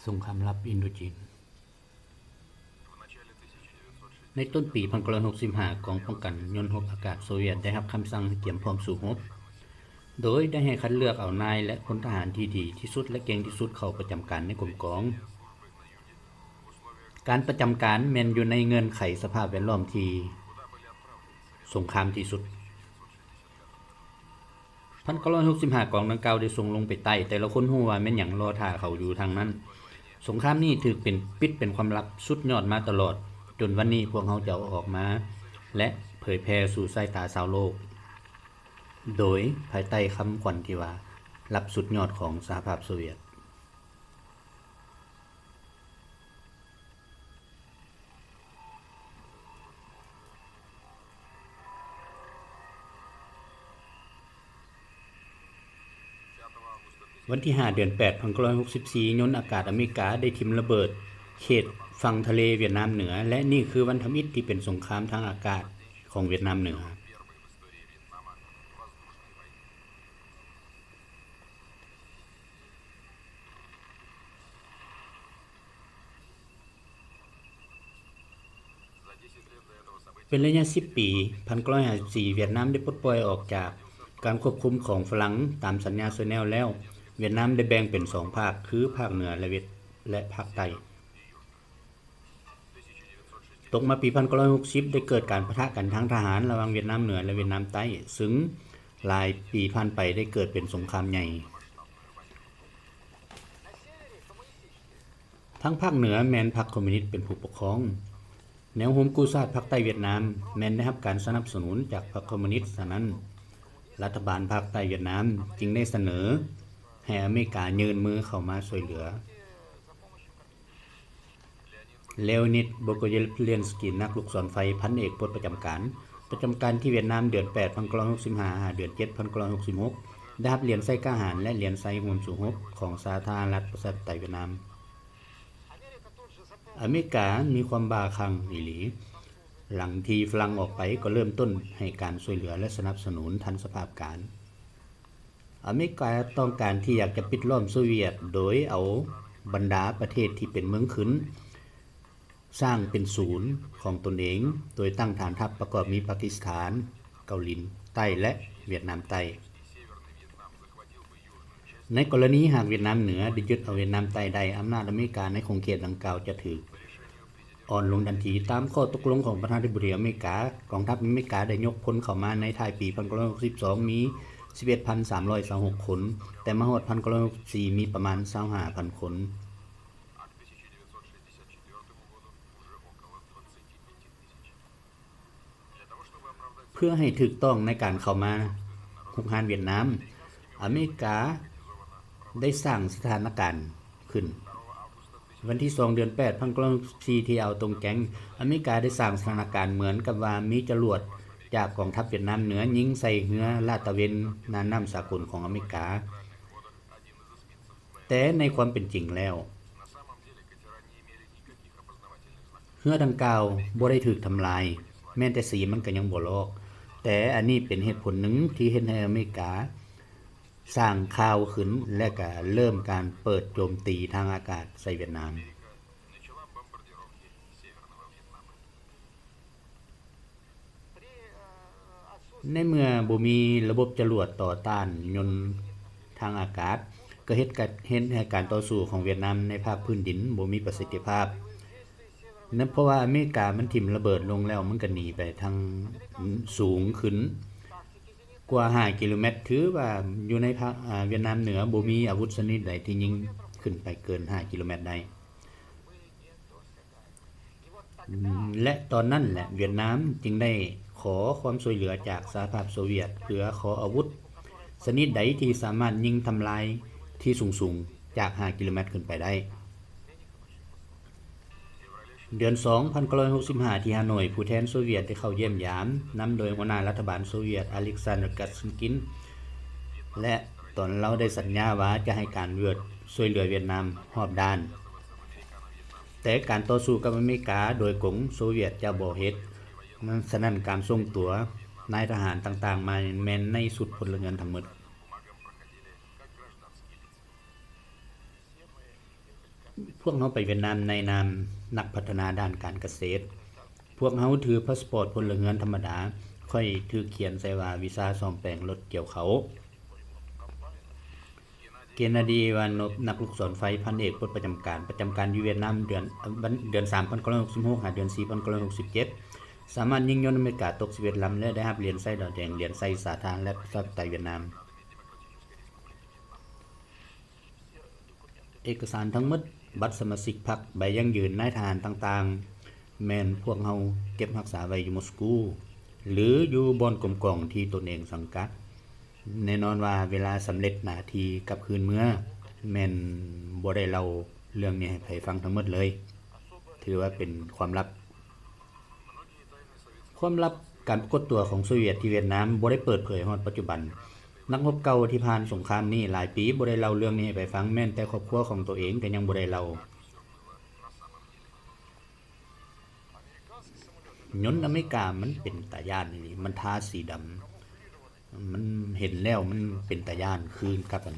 ສົງຄາມລັບອິນໂດຈີນ. ໃນຕົ້ນປີໜຶ່ງພັນເກົ້າຮ້ອຍຫົກສິບຫ້າ ກອງປ້ອງກັນຍົນຮົບອາກາດໂຊວຽດໄດ້ຮັບຄຳສັ່ງໃຫ້ກຽມພ້ອມສູ້ຮົບ, ໂດຍໄດ້ໃຫ້ຄັດເລືອກເອົານາຍ ແລະ ພົນທະຫານທີ່ດີທີ່ສຸດ ແລະ ເກັ່ງທີ່ສຸດເຂົ້າປະຈຳການໃນກົມກອງ. ການປະຈຳການແມ່ນຢູ່ໃນເງື່ອນໄຂສະພາບແວດລ້ອມທີ່ສົງຄາມທີ່ສຸດ. ໜຶ່ງພັນເກົ້າຮ້ອຍຫົກສິບຫ້າ ກອງດັ່ງກ່າວໄດ້ສົ່ງລົງໄປໃຕ້, ແຕ່ລະຄົນຮູ້ວ່າແມ່ນຫຍັງລໍຖ້າເຂົາຢູ່ທາງນັ້ນ. ສົງຄາມນີ້ຖືກເປັນ ປິດເປັນຄວາມລັບສຸດຍອດມາຕະຫຼອດ, ຈົນວັນນີ້ພວກເຮົາຈະເອົາອອກມາ ແລະ ເຜີຍແຜ່ສູ່ສາຍຕາຊາວໂລກ, ໂດຍພາຍໃຕ້ຄຳຂວັນທີ່ວ່າ ລັບສຸດຍອດຂອງສະຫະພາບໂຊວຽດ. ວັນທີຫ້າ ເດືອນແປດ ໜຶ່ງພັນເກົ້າຮ້ອຍຫົກສິບສີ່ ຍົນອາກາດອາເມລິກາໄດ້ຖິ້ມລະເບີດເຂດຝັ່ງທະເລຫວຽດນາມເໜືອ ແລະ ນີ້ຄືວັນທຳອິດທີ່ເປັນສົງຄາມທາງອາກາດຂອງຫວຽດນາມເໜືອ. ເປັນໄລຍະສິບປີ, ໜຶ່ງພັນເກົ້າຮ້ອຍຫ້າສິບສີ່ ຫວຽດນາມໄດ້ປົດປ່ອຍອອກຈາກການຄວບຄຸມຂອງຝຣັ່ງຕາມສັນຍາເຊີແນວແລ້ວ. ຫວຽດນາມໄດ້ແບ່ງເປັນສອງພາກ ຄື ພາກເໜືອ ແລະ ຫວຽດ ແລະ ພາກໃຕ້. ຕົກມາປີໜຶ່ງພັນເກົ້າຮ້ອຍຫົກສິບ ໄດ້ເກີດການປະທະກັນທາງທະຫານລະຫວ່າງຫວຽດນາມເໜືອ ແລະ ຫວຽດນາມໃຕ້, ຊຶ່ງຫຼາຍປີຜ່ານໄປໄດ້ເກີດເປັນສົງຄາມໃຫຍ່. ທາງພາກເໜືອແມ່ນພັກຄອມມູນິດເປັນຜູ້ປົກຄອງ. ແນວໂຮມກູ້ຊາດພາກໃຕ້ຫວຽດນາມແມ່ນໄດ້ຮັບການສະໜັບສະໜູນຈາກພັກຄອມມູນິດ, ສະນັ້ນ ລັດຖະບານພາກໃຕ້ຫວຽດນາມຈຶ່ງໄດ້ສະເໜີໃຫ້ອາເມລິກາຍື່ນມືເຂົ້າມາຊ່ວຍເຫຼືອ. ເລໂອນິດ ໂບໂກເຢວສະກີ ນັກລູກສອນໄຟ ພັນເອກປົດປະຈຳການ, ປະຈຳການທີ່ຫວຽດນາມເດືອນແປດ ໜຶ່ງພັນເກົ້າຮ້ອຍຫົກສິບຫ້າ ຫາເດືອນເຈັດ ໜຶ່ງພັນເກົ້າຮ້ອຍຫົກສິບຫົກ ໄດ້ຮັບຫຼຽນໄຊກ້າຫານ ແລະ ຫຼຽນໄຊຮ່ວມສູ້ຮົບຂອງສາທາລະນະລັດປະຊາທິປະໄຕຫວຽດນາມ. ອາເມລິກາມີຄວາມບ້າຄື້ມອີ່ຫຼີ, ຫຼັງທີ່ຝຣັ່ງອອກໄປກໍເລີ່ມຕົ້ນໃຫ້ການຊ່ວຍເຫຼືອ ແລະ ສະໜັບສະໜູນທັນສະພາບການ. ອາເມລິກາຕ້ອງການທີ່ຢາກຈະປິດລ້ອມໂຊວຽດ ໂດຍເອົາບັນດາປະເທດທີ່ເປັນເມືອງຂຶ້ນ ສ້າງເປັນສູນຂອງຕົນເອງ, ໂດຍຕັ້ງຖານທັບປະກອບມີປາກິສຖານ, ເກົາຫຼີໃຕ້ ແລະ ຫວຽດນາມໃຕ້. ໃນກໍລະນີຫາກຫວຽດນາມເໜືອໄດ້ຍຶດເອົາຫວຽດນາມໃຕ້ໄດ້, ອຳນາດອາເມລິກາໃນຂົງເຂດດັ່ງກ່າວຈະຖືກອ່ອນລົງທັນທີ. ຕາມຂໍ້ຕົກລົງຂອງປະທານາທິບໍດີອາເມລິກາ, ກອງທັບອາເມລິກາໄດ້ຍົກພົນເຂົ້າມາໃນທ້າຍປີໜຶ່ງພັນເກົ້າຮ້ອຍຫົກສິບສອງ ມີສິບເອັດພັນສາມຮ້ອຍຊາວຫົກຄົນ, ແຕ່ມາຮອດໜຶ່ງພັນເກົ້າຮ້ອຍຫົກສິບສີ່ ມີປະມານຊາວຫ້າພັນຄົນ. ເພື່ອໃຫ້ຖືກຕ້ອງໃນການເຂົ້າມາຮຸກຮານຫວຽດນາມ, ອາເມລິກາໄດ້ສ້າງສະຖານະການຂຶ້ນ. ວັນທີສອງ ເດືອນແປດ ໜຶ່ງພັນເກົ້າຮ້ອຍຫົກສິບສີ່ ທີ່ອ່າວຕົງແກງ, ອາເມລິກາໄດ້ສ້າງສະຖານະການເໝືອນກັບວ່າມີຈະຫຼວດຈາກກອງທັບຫວຽດນາມເໜືອຍິງໃສ່ເຮືອລາດຕະເວນນ່ານນ້ຳສາກົນຂອງອາເມລິກາ. ແຕ່ໃນຄວາມເປັນຈິງແລ້ວ, ເຮືອດັ່ງກ່າວບໍ່ໄດ້ຖືກທຳລາຍ, ແມ່ນແຕ່ສີມັນກໍຍັງບໍ່ລອກ. ແຕ່ອັນນີ້ເປັນເຫດຜົນໜຶ່ງທີ່ເຮັດໃຫ້ອາເມລິກາສ້າງຂ່າວຂຶ້ນ ແລະ ກະເລີ່ມການເປີດໂຈມຕີທາງອາກາດໃສ່ຫວຽດນາມ. ໃນເມື່ອບໍ່ມີລະບົບຈະຫຼວດຕໍ່ຕ້ານຍົນທາງອາກາດ, ກໍເຮັດກະ ເຮັດໃຫ້ການຕໍ່ສູ້ຂອງຫວຽດນາມໃນພາກພື້ນດິນບໍ່ມີປະສິດທິພາບ. ນັ້ນເພາະວ່າອາເມລິກາມັນຖິ້ມລະເບີດລົງແລ້ວ, ມັນກໍໜີໄປທາງ ສູງຂຶ້ນກວ່າຫ້າກິໂລແມັດ. ຖືວ່າຢູ່ໃນພາກ ອາ ຫວຽດນາມເໜືອບໍ່ມີອາວຸດຊະນິດໃດທີ່ຍິງຂຶ້ນໄປເກີນຫ້າກິໂລແມັດໄດ້. ແລະ ຕອນນັ້ນແຫຼະ ຫວຽດນາມຈຶ່ງໄດ້ຂໍຄວາມຊ່ວຍເຫຼືອຈາກສະຫະພາບໂຊວຽດ ເພື່ອຂໍອາວຸດຊະນິດໃດທີ່ສາມາດຍິງທຳລາຍທີ່ສູງໆ ຈາກຫ້າກິໂລແມັດຂຶ້ນໄປໄດ້. ເດືອນສອງ ໜຶ່ງພັນເກົ້າຮ້ອຍຫົກສິບຫ້າ ທີ່ຮາໂໜຍ, ຜູ້ແທນໂຊວຽດໄດ້ເຂົ້າຢ້ຽມຢາມ, ນຳໂດຍຫົວໜ້າລັດຖະບານໂຊວຽດ ອາເລັກຊານເດີ ກັດຊິນກິນ ແລະ ຕອນລາວໄດ້ສັນຍາວ່າຈະໃຫ້ການເວດ ຊ່ວຍເຫຼືອຫວຽດນາມຮອບດ້ານ. ແຕ່ການຕໍ່ສູ້ກັບອາເມລິກາໂດຍກົງ ໂຊວຽດຈະບໍ່ເຮັດ. ສະນັ້ນ ການສົ່ງຕົວນາຍທະຫານຕ່າງໆມາແມ່ນໃນຊຸດພົນລະເຮືອນທັງໝົດ. ພວກເຮົາໄປຫວຽດນາມໃນນາມນັກພັດທະນາດ້ານການກະເສດ. ພວກເຮົາຖືພາສປອດພົນລະເຮືອນທຳມະດາ. ຂ້ອຍຖືກຂຽນໃສ່ວ່າວີຊາສ້ອມແປງລົດກ່ຽວເຂົ້າ. ເກນນາດີ ອີວາໂນບ ນັກລູກສອນໄຟ ພັນເອກປົດປະຈຳການ, ປະຈຳການຢູ່ຫວຽດນາມເດືອນ ເດືອນສາມ ພັນເກົ້າຮ້ອຍຫົກສິບຫົກ ຫາເດືອນສີ່ ພັນເກົ້າຮ້ອຍຫົກສິບເຈັດ. ສາມາດຍິງຍົນອາເມລິກາຕົກສິບເອັດລຳ ແລະ ໄດ້ຮັບຫຼຽນໄຊດາວແດງ, ຫຼຽນໄຊສາທາລະນະລັດປະຊາທິປະໄຕຫວຽດນາມ. ເອກະສານທັງໝົດ, ບັດສະມາຊິກພັກ, ໃບຢັ້ງຢືນນາຍທະຫານຕ່າງໆ ແມ່ນພວກເຮົາເກັບຮັກສາໄວ້ຢູ່ມົສກູ ຫຼື ຢູ່ບ່ອນກົມກອງທີ່ຕົນເອງສັງກັດ. ແນ່ນອນວ່າເວລາສຳເລັດໜ້າທີ່ກັບຄືນເມືອ ແມ່ນບໍ່ໄດ້ເລົ່າເລື່ອງນີ້ໃຫ້ໃຜຟັງທັງໝົດເລີຍ, ຖືວ່າເປັນຄວາມລັບ. ຄວາມລັບການປາກົດຕົວຂອງໂຊວຽດທີ່ຫວຽດນາມບໍ່ໄດ້ເປີດເຜີຍຮອດປັດຈຸບັນ. ນັກຮົບເກົ່າທີ່ຜ່ານສົງຄາມນີ້ຫຼາຍປີບໍ່ໄດ້ເລົ່າເລື່ອງນີ້ໃຫ້ໃຜຟັງ, ແມ່ນແຕ່ຄອບຄົວຂອງໂຕເອງກໍຍັງບໍ່ໄດ້ເລົ່າ. ຍົນອາເມລິກາມັນເປັນຕາຢ້ານອີ່ຫຼີ, ມັນທາສີດຳ, ມັນເຫັນແລ້ວມັນເປັນຕາຢ້ານຄືກັບອັນ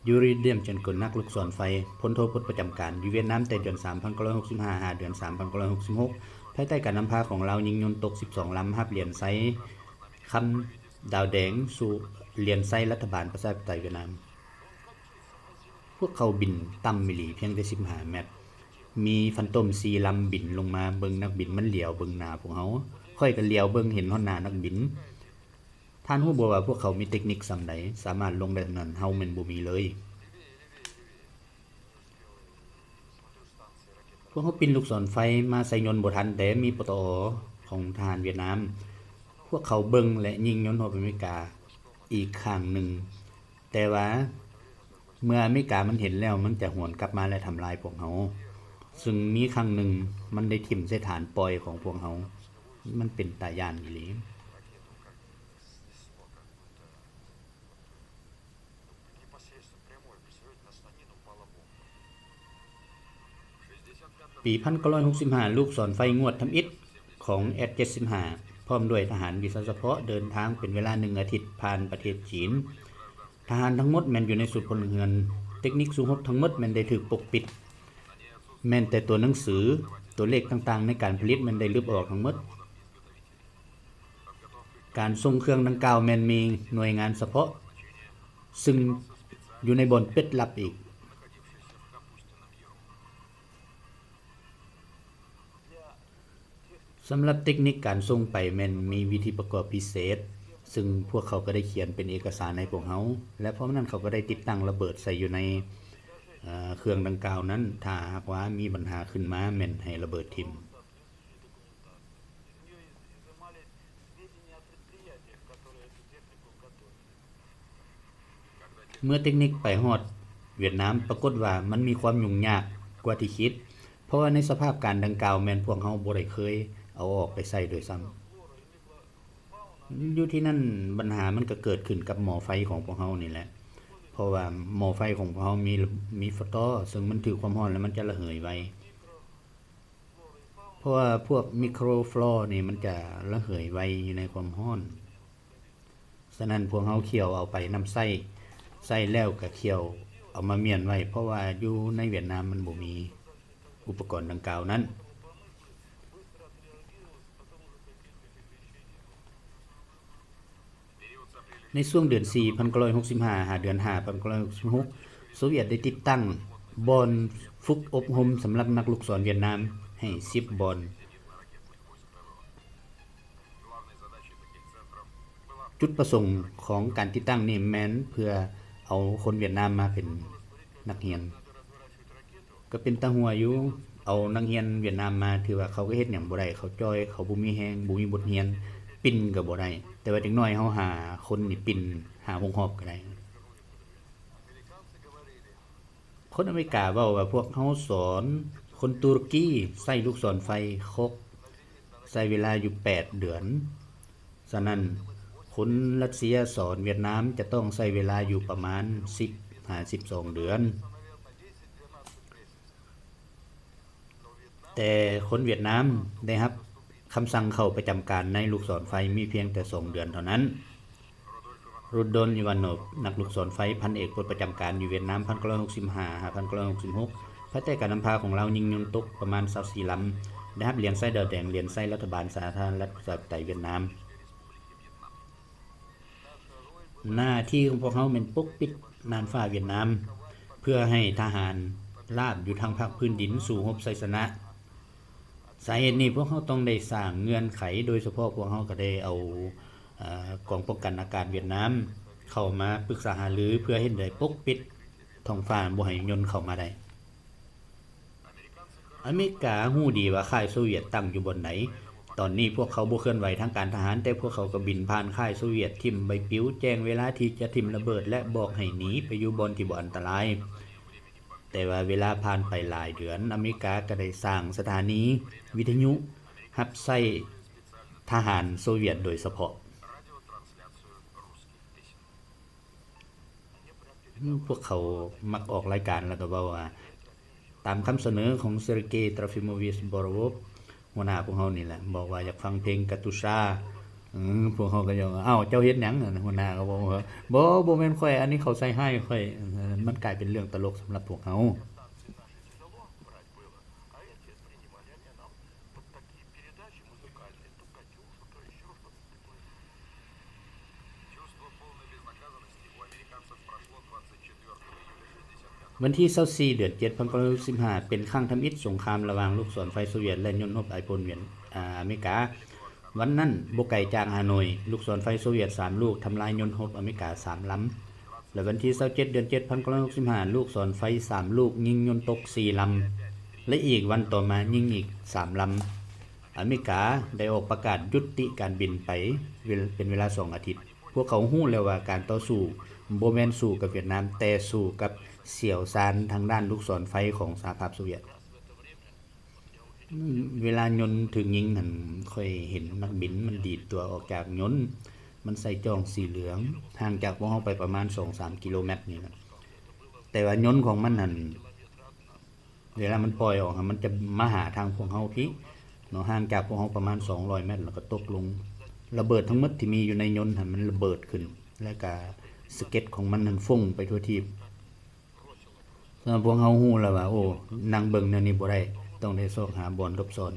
ຢູຣີ ເດມເຈັນໂກ ນັກລູກສອນໄຟ ພົນໂທປົດປະຈຳການ ຢູ່ຫວຽດນາມແຕ່ເດືອນສາມ ພັນເກົ້າຮ້ອຍຫົກສິບຫ້າ ຫາເດືອນສາມ ພັນເກົ້າຮ້ອຍຫົກສິບຫົກ ພາຍໃຕ້ການນຳພາຂອງລາວ ຍິງຍົນຕົກສິບສອງລຳ, ຮັບຫຼຽນໄຊຄຳດາວແດງ ສູ່ຫຼຽນໄຊລັດຖະບານປະຊາທິປະໄຕຫວຽດນາມ. ພວກເຂົາບິນຕ່ຳອີ່ຫຼີ ພຽງແຕ່ສິບຫ້າແມັດ. ມີຟານໂຕມສີ່ລຳບິນລົງມາເບິ່ງນັກບິນ, ມັນຫຼຽວເບິ່ງໜ້າພວກເຮົາ. ຂ້ອຍກໍຫຼຽວເບິ່ງເຫັນຮອດໜ້ານັກບິນ. ທ່ານຮູ້ບໍ່ວ່າພວກເຂົາມີເຕັກນິກສ່ຳໃດ ສາມາດລົງໄດ້ເທົ່ານັ້ນ, ເຮົາແມ່ນບໍ່ມີເລີຍ. ພວກເຮົາປິ່ນລູກສອນໄຟມາໃສ່ຍົນບໍ່ທັນ, ແຕ່ມີ ປຕອ ຂອງທະຫານຫວຽດນາມ. ພວກເຂົາເບິ່ງ ແລະ ຍິງຍົນຮົບອາເມລິກາອີກຂ້າງໜຶ່ງ, ແຕ່ວ່າເມື່ອອາເມລິກາມັນເຫັນແລ້ວ, ມັນຈະຫວນກັບມາ ແລະ ທຳລາຍພວກເຮົາ. ຊຶ່ງມີຄັ້ງໜຶ່ງ, ມັນໄດ້ຖິ້ມໃສ່ຖານປ່ອຍຂອງພວກເຮົາ. ມັນເປັນຕາຢ້ານອີ່ຫຼີ. ປີພັນເກົ້າຮ້ອຍຫົກສິບຫ້າ ລູກສອນໄຟງວດທຳອິດຂອງ ເອັສ ເຈັດສິບຫ້າ ພ້ອມດ້ວຍທະຫານວິຊາສະເພາະເດີນທາງເປັນເວລາໜຶ່ງອາທິດຜ່ານປະເທດຈີນ. ທະຫານທັງໝົດແມ່ນຢູ່ໃນຊຸດພົນລະເຮືອນ. ເຕັກນິກສູ້ຮົບທັງໝົດແມ່ນໄດ້ຖືກປົກປິດ. ແມ່ນແຕ່ຕົວໜັງສື, ຕົວເລກຕ່າງໆໃນການຜະລິດແມ່ນໄດ້ລຶບອອກທັງໝົດ. ການສົ່ງເຄື່ອງດັ່ງກ່າວແມ່ນມີໜ່ວຍງານສະເພາະ, ຊຶ່ງຢູ່ໃນບ່ອນປິດລັບອີກ. ສຳລັບເຕັກນິກການສົ່ງໄປແມ່ນມີວິທີປະກອບພິເສດ, ຊຶ່ງພວກເຂົາກໍໄດ້ຂຽນເປັນເອກະສານໃຫ້ພວກເຮົາ, ແລະ ພ້ອມນັ້ນເຂົາກໍໄດ້ຕິດຕັ້ງລະເບີດໃສ່ຢູ່ໃນ, ເອີ, ເຄື່ອງດັ່ງກ່າວນັ້ນ. ຖ້າຫາກວ່າມີບັນຫາຂຶ້ນມາ, ແມ່ນໃຫ້ລະເບີດຖິ້ມ. ເມື່ອເຕັກນິກໄປຮອດຫວຽດນາມ, ປາກົດວ່າມັນມີຄວາມຫຍຸ້ງຍາກກວ່າທີ່ຄິດ, ເພາະວ່າໃນສະພາບການດັ່ງກ່າວແມ່ນພວກເຮົາບໍ່ໄດ້ເຄີຍເອົາອອກໄປໃຊ້ໂດຍຊ້ຳ. ຢູ່ທີ່ນັ້ນບັນຫາມັນກໍເກີດຂຶ້ນກັບໝໍ້ໄຟຂອງພວກເຮົານີ້ແຫຼະ, ເພາະວ່າໝໍ້ໄຟຂອງພວກເຮົາມີ, ມີຟລໍ ເຊິ່ງມັນຖືກຄວາມຮ້ອນແລ້ວມັນຈະລະເຫີຍໄວ. ເພາະວ່າພວກ microflow ນີ້ມັນຈະລະເຫີຍໄວຢູ່ໃນຄວາມຮ້ອນ. ສະນັ້ນພວກເຮົາຂ້ຽວເອົາໄປນຳໃຊ້, ໃຊ້ແລ້ວກະຂ້ຽວເອົາມາມ້ຽນໄວ້, ເພາະວ່າຢູ່ໃນຫວຽດນາມມັນບໍ່ມີອຸປະກອນດັ່ງກ່າວນັ້ນ. ໃນຊ່ວງເດືອນສີ່ ພັນເກົ້າຮ້ອຍຫົກສິບຫ້າ ຫາເດືອນຫ້າ ພັນເກົ້າຮ້ອຍຫົກສິບຫົກ ໂຊວຽດໄດ້ຕິດຕັ້ງບ່ອນຝຶກອົບຮົມສຳລັບນັກລູກສອນຫວຽດນາມໃຫ້ສິບບ່ອນ. ຈຸດປະສົງຂອງການຕິດຕັ້ງນີ້ແມ່ນເພື່ອເອົາຄົນຫວຽດນາມມາເປັນນັກຮຽນ. ກໍເປັນຕາຫົວຢູ່, ເອົານັກຮຽນຫວຽດນາມມາ ຖືວ່າເຂົາກໍເຮັດຫຍັງບໍ່ໄດ້, ເຂົາຈ່ອຍ, ເຂົາບໍ່ມີແຮງ, ບໍ່ມີບົດຮຽນ, ປິ່ນກໍບໍ່ໄດ້. ແຕ່ວ່າເດັກນ້ອຍເຮົາຫ້າຄົນນີ້ປິ່ນຫ້າຫົກຮອບກໍໄດ້. ຄົນອາເມລິກາເວົ້າວ່າພວກເຮົາສອນຄົນຕຸລະກີໃຊ້ລູກສອນໄຟຄົກ ໃຊ້ເວລາຢູ່ແປດເດືອນ. ສະນັ້ນ ຄົນລັດເຊຍສອນຫວຽດນາມຈະຕ້ອງໃຊ້ເວລາຢູ່ປະມານສິບຫາສິບສອງເດືອນ. ແຕ່ຄົນຫວຽດນາມໄດ້ຮັບຄຳສັ່ງເຂົ້າປະຈຳການໃນລູກສອນໄຟມີພຽງແຕ່ສອງເດືອນເທົ່ານັ້ນ. Rudolf Ivanov ນັກລູກສອນໄຟ ພັນເອກປົດປະຈຳການຢູ່ຫວຽດນາມ ພັນເກົ້າຮ້ອຍຫົກສິບຫ້າ ຫາ ພັນເກົ້າຮ້ອຍຫົກສິບຫົກ ພາຍໃຕ້ການນຳພາຂອງລາວ ຍິງຍົນຕົກປະມານຊາວສີ່ລຳ ໄດ້ຮັບຫຼຽນໄຊດາວແດງ, ຫຼຽນໄຊລັດຖະບານສາທາລະນະລັດປະຊາທິປະໄຕຫວຽດນາມ. ໜ້າທີ່ຂອງພວກເຮົາແມ່ນປົກປິດນ່ານຟ້າຫວຽດນາມ ເພື່ອໃຫ້ທະຫານລາບຢູ່ທາງພາກພື້ນດິນສູ້ຮົບໄຊຊະນະ. ສາເຫດນີ້ພວກເຮົາຕ້ອງໄດ້ສ້າງເງື່ອນໄຂ, ໂດຍສະເພາະພວກເຮົາກໍໄດ້ເອົາ, ເອີ, ກອງປ້ອງກັນອາກາດຫວຽດນາມເຂົ້າມາປຶກສາຫາລື ເພື່ອເຮັດໃດປົກປິດທ້ອງຟ້າບໍ່ໃຫ້ຍົນເຂົ້າມາໄດ້. ອາເມລິກາຮູ້ດີວ່າຄ້າຍໂຊວຽດຕັ້ງຢູ່ບ່ອນໃດ. ຕອນນີ້ພວກເຂົາບໍ່ເຄື່ອນໄຫວທາງການທະຫານ, ແຕ່ພວກເຂົາກໍບິນຜ່ານຄ້າຍໂຊວຽດ, ຖິ້ມໃບປິວ, ແຈ້ງເວລາທີ່ຈະຖິ້ມລະເບີດ ແລະ ບອກໃຫ້ໜີໄປຢູ່ບ່ອນທີ່ບໍ່ອັນຕະລາຍ. ແຕ່ວ່າເວລາຜ່ານໄປຫຼາຍເດືອນ, ອາເມລິກາກໍໄດ້ສ້າງສະຖານີວິທະຍຸຮັບໃຊ້ທະຫານໂຊວຽດໂດຍສະເພາະ. ພວກເຂົາມັກອອກລາຍການແລ້ວກໍເວົ້າວ່າ ຕາມຄຳສະເໜີຂອງ Sergei Trofimović Borovov ຫົວໜ້າພວກເຮົານີ້ແຫຼະ ບອກວ່າຢາກຟັງເພງກາຕູຊາ. ເອີ ພວກເຮົາກໍຢາກວ່າ ອ້າວ ເຈົ້າເຮັດຫຍັງ? ຫົວໜ້າກໍບອກວ່າ ບໍ່, ບໍ່ແມ່ນຂ້ອຍ, ອັນນີ້ເຂົາໃສ່ຮ້າຍຂ້ອຍ. ເອີ ມັນກາຍເປັນເລື່ອງຕະຫຼົກສຳລັບພວກເຮົາ. ວັນທີຊາວສີ່ ເດືອນເຈັດ ພັນເກົ້າຮ້ອຍຫົກສິບຫ້າ ເປັນຄັ້ງທຳອິດສົງຄາມລະຫວ່າງລູກສອນໄຟໂຊວຽດ ແລະ ຍົນຮົບໄອພົນຫວຽດ, ອາ, ອາເມລິກາ. ວັນນັ້ນ, ບໍ່ໄກຈາກຮາໂນຍ, ລູກສອນໄຟໂຊວຽດສາມລູກທຳລາຍຍົນຮົບອາເມລິກາສາມລຳ. ແລະ ວັນທີຊາວເຈັດ ເດືອນເຈັດ ພັນເກົ້າຮ້ອຍຫົກສິບຫ້າ ລູກສອນໄຟສາມລູກຍິງຍົນຕົກສີ່ລຳ ແລະ ອີກວັນຕໍ່ມາຍິງອີກສາມລຳ. ອາເມລິກາໄດ້ອອກປະກາດຢຸດຕິການບິນໄປເວລ- ເປັນເວລາສອງອາທິດ. ພວກເຂົາຮູ້ແລ້ວວ່າການຕໍ່ສູ້ບໍ່ແມ່ນສູ້ກັບຫວຽດນາມ, ແຕ່ສູ້ກັບຊ່ຽວຊານທາງດ້ານລູກສອນໄຟຂອງສະຫະພາບໂຊວຽດ. ເວລາຍົນຖືກຍິງຫັ້ນ, ຂ້ອຍເຫັນນັກບິນມັນດີດຕົວອອກຈາກຍົນ, ມັນໃສ່ຈ້ອງສີເຫຼືອງ, ຫ່າງຈາກພວກເຮົາໄປປະມານສອງສາມກິໂລແມັດນີ້ແຫຼະ. ແຕ່ວ່າຍົນຂອງມັນຫັ້ນ, ເວລາມັນປ່ອຍອອກຫັ້ນ, ມັນຈະມາຫາທາງພວກເຮົາພີ້ເນາະ, ຫ່າງຈາກພວກເຮົາປະມານສອງຮ້ອຍແມັດ ແລ້ວກໍຕົກລົງ. ລະເບີດທັງໝົດທີ່ມີຢູ່ໃນຍົນຫັ້ນ ມັນລະເບີດຂຶ້ນ ແລະກະສະເກັດຂອງມັນຫັ້ນຟຸ້ງໄປທົ່ວທີບ. ສຳລັບພວກເຮົາຮູ້ແລ້ວວ່າ, ໂອ້, ນັ່ງເບິ່ງແນວນີ້ບໍ່ໄດ້, ຕ້ອງໄດ້ຊອກຫາບ່ອນຫຼົບຊ່ອນ.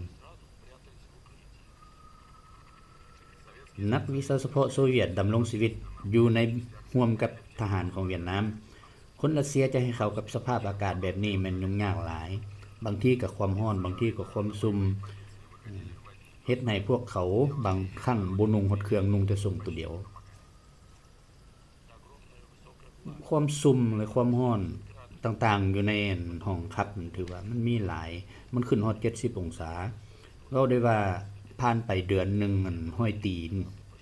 ນັກວິຊາສະເພາະໂຊວຽດດຳລົງຊີວິດຢູ່ໃນຮ່ວມກັບທະຫານຂອງຫວຽດນາມ. ຄົນຣັດເຊຍຈະໃຫ້ເຂົ້າກັບສະພາບອາກາດແບບນີ້ແມ່ນຫຍຸ້ງຍາກຫຼາຍ, ບາງທີກໍຄວາມຮ້ອນ, ບາງທີກໍຄວາມຊຸ່ມ, ເຮັດໃຫ້ພວກເຂົາບາງຄັ້ງບໍ່ນຸ່ງຮອດເຄື່ອງ, ນຸ່ງແຕ່ສົ້ງຕົວດຽວ. ຄວາມຊຸ່ມ ແລະ ຄວາມຮ້ອນຕ່າງໆຢູ່ໃນຫ້ອງຄັບນັ້ນ ຖືວ່າມັນມີຫຼາຍ, ມັນຂຶ້ນຮອດເຈັດສິບອົງສາ. ເວົ້າໄດ້ວ່າຜ່ານໄປເດືອນໜຶ່ງນັ້ນ ຮ້ອຍຕີ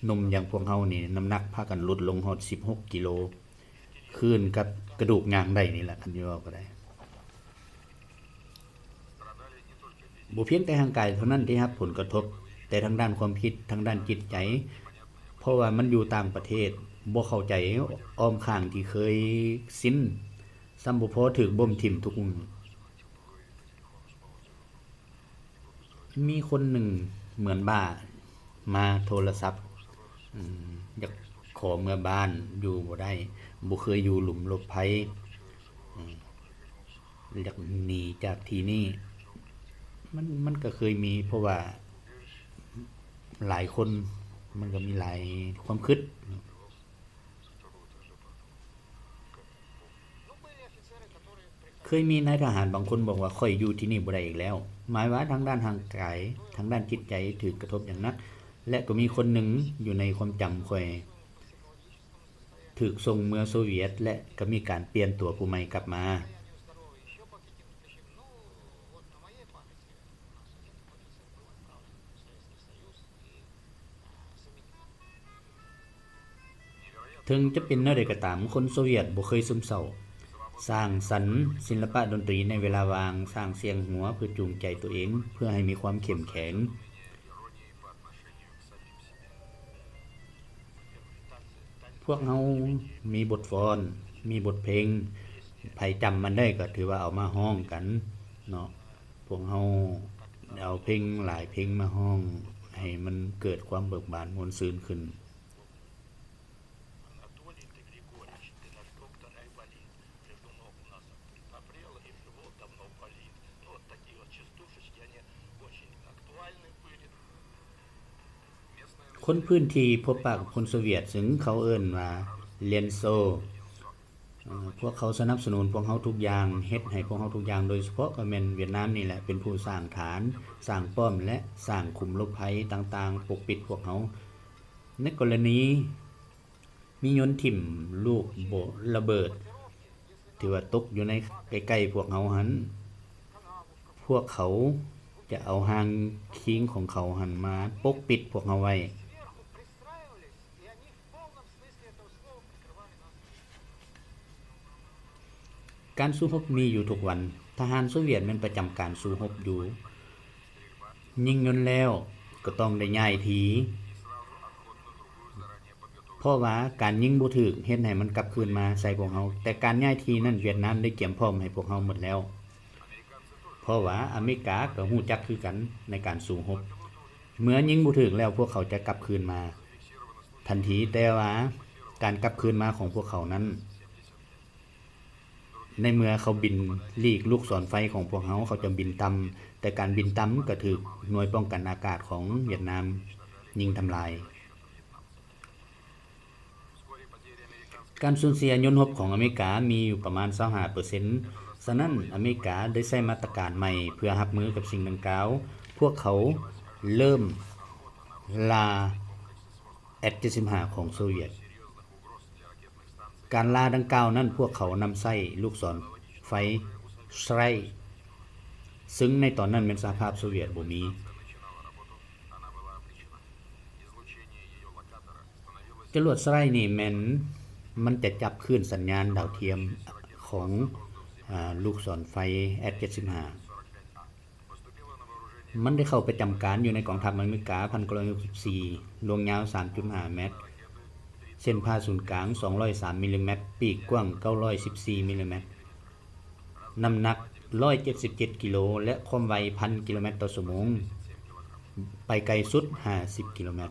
ໜຸ່ມຢ່າງພວກເຮົານີ້ ນ້ຳໜັກພາກັນຫຼຸດລົງຮອດສິບຫົກກິໂລ ຄືນກັບກະດູກຍ່າງໄດ້ນີ້ແຫຼະ, ຄັນຊິເວົ້າກໍໄດ້. ບໍ່ພຽງແຕ່ຮ່າງກາຍເທົ່ານັ້ນທີ່ຮັບຜົນກະທົບ, ແຕ່ທາງດ້ານຄວາມຄິດ, ທາງດ້ານຈິດໃຈ, ເພາະວ່າມັນຢູ່ຕ່າງປະເທດ, ບໍ່ເຂົ້າໃຈອ້ອມຂ້າງທີ່ເຄີຍຊິນ, ຊ້ຳບໍ່ພໍຖືກບົ່ມຖິ້ມທຸກມື້. ມີຄົນໜຶ່ງເໝືອນບ້າມາໂທລະສັບ, ອາ, ຢາກຂໍເມືອບ້ານ, ຢູ່ບໍ່ໄດ້, ບໍ່ເຄີຍຢູ່ຫຼົມຫຼົບໄພ, ອາ, ຢາກໜີຈາກທີ່ນີ້. ມັນ, ມັນກໍເຄີຍມີ, ເພາະວ່າຫຼາຍຄົນ, ມັນກໍມີຫຼາຍຄວາມຄິດ. ເຄີຍມີນາຍທະຫານບາງຄົນບອກວ່າ, ຂ້ອຍຢູ່ທີ່ນີ້ບໍ່ໄດ້ອີກແລ້ວ. ໝາຍວ່າທາງດ້ານຮ່າງກາຍ, ທາງດ້ານຈິດໃຈຖືກກະທົບຢ່າງໜັກ, ແລະ ກໍມີຄົນໜຶ່ງຢູ່ໃນຄວາມຈຳຂ້ອຍ ຖືກສົ່ງເມືອໂຊວຽດ ແລະ ກໍມີການປ່ຽນຕົວຜູ້ໃໝ່ກັບມາ. ເຖິງຈະເປັນແນວໃດກໍຕາມ, ຄົນໂຊວຽດບໍ່ເຄີຍຊຶມເສົ້າ, ສ້າງສັນສິລະປະດົນຕີໃນເວລາວ່າງ, ສ້າງສຽງຫົວເພື່ອຈູງໃຈຕົວເອງ, ເພື່ອໃຫ້ມີຄວາມເຂັ້ມແຂງ. ພວກເຮົາມີບົດຟ້ອນ, ມີບົດເພງ, ໃຜຈຳມັນໄດ້ກໍຖືວ່າເອົາມາຮ້ອງກັນເນາະ. ພວກເຮົາເອົາເພງຫຼາຍເພງມາຮ້ອງໃຫ້ມັນເກີດຄວາມເບີກບານມ່ວນຊື່ນຂຶ້ນ. ຄົນພື້ນທີ່ພົບປະກັບຄົນໂຊວຽດ ຊຶ່ງເຂົາເອີ້ນວ່າ ເລນໂຊ. ເອີ ພວກເຂົາສະໜັບສະໜູນພວກເຮົາທຸກຢ່າງ, ເຮັດໃຫ້ພວກເຮົາທຸກຢ່າງ, ໂດຍສະເພາະກໍແມ່ນຫວຽດນາມນີ້ແຫຼະ ເປັນຜູ້ສ້າງຖານ, ສ້າງປ້ອມ ແລະ ສ້າງຂຸມຫຼົບໄພຕ່າງໆ ປົກປິດພວກເຮົາ. ໃນກໍລະນີມີຍົນຖິ້ມລູກໂບ ລະເບີດ ທີ່ວ່າຕົກຢູ່ໃນໃກ້ໆພວກເຮົາຫັ້ນ, ພວກເຂົາຈະເອົາຮ່າງຄີງຂອງເຂົາຫັ້ນມາປົກປິດພວກເຮົາໄວ້. ການສູ້ຮົບມີຢູ່ທຸກວັນ. ທະຫານໂຊວຽດແມ່ນປະຈຳການສູ້ຮົບຢູ່. ຍິງຍົນແລ້ວກໍຕ້ອງໄດ້ຍ້າຍທີ່, ເພາະວ່າການຍິງບໍ່ຖືກເຮັດໃຫ້ມັນກັບຄືນມາໃສ່ພວກເຮົາ, ແຕ່ການຍ້າຍທີ່ນັ້ນຫວຽດນາມໄດ້ກຽມພ້ອມໃຫ້ພວກເຮົາໝົດແລ້ວ, ເພາະວ່າອາເມລິກາກໍຮູ້ຈັກຄືກັນໃນການສູ້ຮົບ. ເມື່ອຍິງບໍ່ຖືກແລ້ວ ພວກເຂົາຈະກັບຄືນມາທັນທີ, ແຕ່ວ່າການກັບຄືນມາຂອງພວກເຂົານັ້ນ ໃນເມື່ອເຂົາບິນຫຼີກລູກສອນໄຟຂອງພວກເຮົາ, ເຂົາຈະບິນຕ່ຳ, ແຕ່ການບິນຕ່ຳກໍຖືກໜ່ວຍປ້ອງກັນອາກາດຂອງຫວຽດນາມຍິງທຳລາຍ. ການສູນເສຍຍົນຮົບຂອງອາເມລິກາມີຢູ່ປະມານຊາວຫ້າເປີເຊັນ, ສະນັ້ນອາເມລິກາໄດ້ໃຊ້ມາດຕະການໃໝ່ເພື່ອຮັບມືກັບສິ່ງດັ່ງກ່າວ. ພວກເຂົາເລີ່ມລ່າ ເອັດເຈັດສິບຫ້າ ຂອງໂຊວຽດ. ການລ່າດັ່ງກ່າວນັ້ນ ພວກເຂົານຳໃຊ້ລູກສອນໄຟ Shray ຊຶ່ງໃນຕອນນັ້ນແມ່ນສະຫະພາບໂຊວຽດບໍ່ມີ. ຈະຫຼວດ Shray ນີ້ແມ່ນມັນຈະຈັບຄື້ນສັນຍານດາວທຽມຂອງ ອາ ລູກສອນໄຟ ເອັດເຈັດສິບຫ້າ. ມັນໄດ້ເຂົ້າປະຈຳການຢູ່ໃນກອງທັບອາເມລິກາ ພັນເກົ້າຮ້ອຍຫົກສິບສີ່, ລວງຍາວສາມຈຸດຫ້າແມັດ, ເສັ້ນຜ່າສູນກາງສອງຮ້ອຍສາມມິລລີແມັດ, ປີກກວ້າງເກົ້າຮ້ອຍສິບສີ່ມິລລີແມັດ, ນ້ຳໜັກຮ້ອຍເຈັດສິບເຈັດກິໂລ ແລະ ຄວາມໄວພັນກິໂລແມັດຕໍ່ຊົ່ວໂມງ, ໄປໄກສຸດຫ້າສິບກິໂລແມັດ.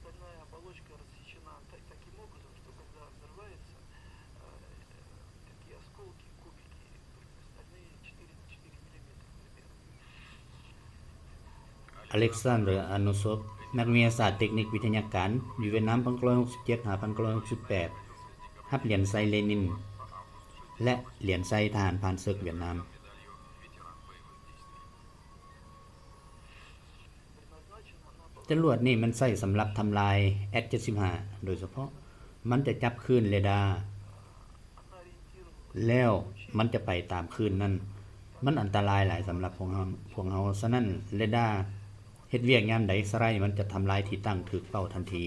Стальная оболочка рассечена та-, таким образом, что когда взрывается, э, такие осколки, кубики, стальные четыре на четыре миллиметра примерно. Alexander Anosov ນັກວິທະຍາສາດເຕັກນິກວິທະຍາການ ຢູ່ຫວຽດນາມ ພັນເກົ້າຮ້ອຍຫົກສິບເຈັດ ຫາ ພັນເກົ້າຮ້ອຍຫົກສິບແປດ ຮັບຫຼຽນໄຊເລນິນ ແລະ ຫຼຽນໄຊທະຫານຜ່ານເສິກຫວຽດນາມ. ຈະຫຼວດນີ້ມັນໃຊ້ສຳລັບທຳລາຍ ເອັດເຈັດສິບຫ້າ ໂດຍສະເພາະ. ມັນຈະຈັບຄື້ນເຣດາ ແລ້ວມັນຈະໄປຕາມຄື້ນນັ້ນ. ມັນອັນຕະລາຍຫຼາຍສຳລັບພວກເຮົາ, ພວກເຮົາ. ສະນັ້ນ ເຣດາເຮັດວຽກຍາມໃດ Shray ມັນຈະທຳລາຍທີ່ຕັ້ງຖືກເປົ້າທັນທີ.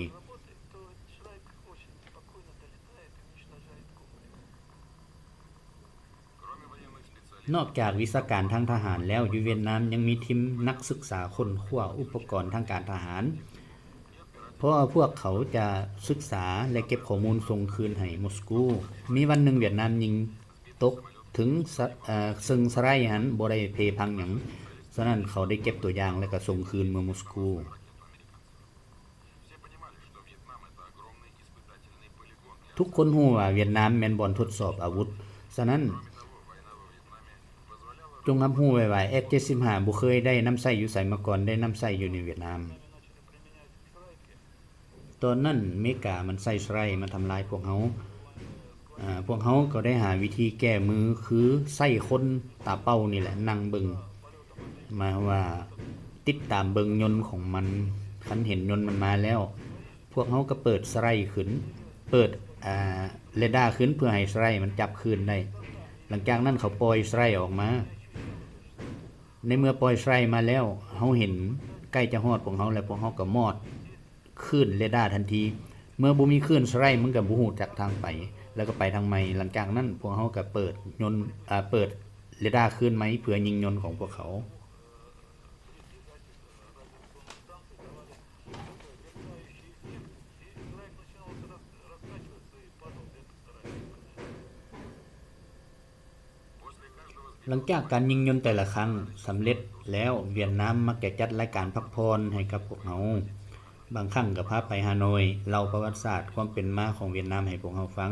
Кроме военных ນອກຈາກວິຊາການທາງທະຫານແລ້ວ, ຢູ່ຫວຽດນາມຍັງມີທີມນັກສຶກສາຄົ້ນຄວ້າອຸປະກອນທາງການທະຫານ, ເພາະວ່າພວກເຂົາຈະສຶກສາ ແລະ ເກັບຂໍ້ມູນສົ່ງຄືນໃຫ້ມົສກູ. ມີວັນໜຶ່ງຫວຽດນາມຍິງຕົກເຖິງ ເຊິ່ງ Shray ຫັ້ນບໍ່ໄດ້ເພພັງຫຍັງ, ສະນັ້ນເຂົາໄດ້ເກັບຕົວຢ່າງ ແລະ ກໍສົ່ງຄືນເມືອມົສກູ. ທຸກຄົນຮູ້ວ່າຫວຽດນາມແມ່ນບ່ອນທົດສອບອາວຸດ, ສະນັ້ນ ຈົ່ງຮັບຮູ້ໄວ້ວ່າ ເອັດເຈັດສິບຫ້າ ບໍ່ເຄີຍໄດ້ນຳໃຊ້ຢູ່ໃສມາກ່ອນ, ໄດ້ນຳໃຊ້ຢູ່ໃນຫວຽດນາມ. ຕອນນັ້ນເມກາມັນໃຊ້ Shray ມາທຳລາຍພວກເຮົາ. ອາ ພວກເຮົາກໍໄດ້ຫາວິທີແກ້ມື ຄືໃຊ້ຄົນຕາເປົ່ານີ້ແຫຼະນັ່ງເບິ່ງ, ໝາຍຄວາມວ່າຕິດຕາມເບິ່ງຍົນຂອງມັນ. ຄັນເຫັນຍົນມັນມາແລ້ວ ພວກເຮົາກໍເປີດ Shray ຂຶ້ນ, ເປີດ ອາ ເຣດາຂຶ້ນ ເພື່ອໃຫ້ Shray ມັນຈັບຄື້ນໄດ້. ຫຼັງຈາກນັ້ນເຂົາປ່ອຍ Shray ອອກມາ. ໃນເມື່ອປ່ອຍ Shray ມາແລ້ວ, ເຮົາເຫັນໃກ້ຈະຮອດພວກເຮົາແລ້ວ, ພວກເຮົາກໍມອດ ຄື້ນເຣດາທັນທີ. ເມື່ອບໍ່ມີຄື້ນ Shray ມັນກໍບໍ່ຮູ້ຈັກທາງໄປ ແລ້ວກໍໄປທາງໃໝ່. ຫຼັງຈາກນັ້ນພວກເຮົາກໍເປີດຍົນ ອາ ເປີດເຣດາຄືນໃໝ່ເພື່ອຍິງຍົນຂອງພວກເຂົາ. ຫຼັງຈາກການຍິງຍົນແຕ່ລະຄັ້ງສຳເລັດແລ້ວ, ຫວຽດນາມມັກຈະຈັດລາຍການພັກຜ່ອນໃຫ້ກັບພວກເຮົາ. ບາງຄັ້ງກໍພາໄປຮ່າໂນ້ຍ, ເລົ່າປະຫວັດສາດຄວາມເປັນມາຂອງຫວຽດນາມໃຫ້ພວກເຮົາຟັງ.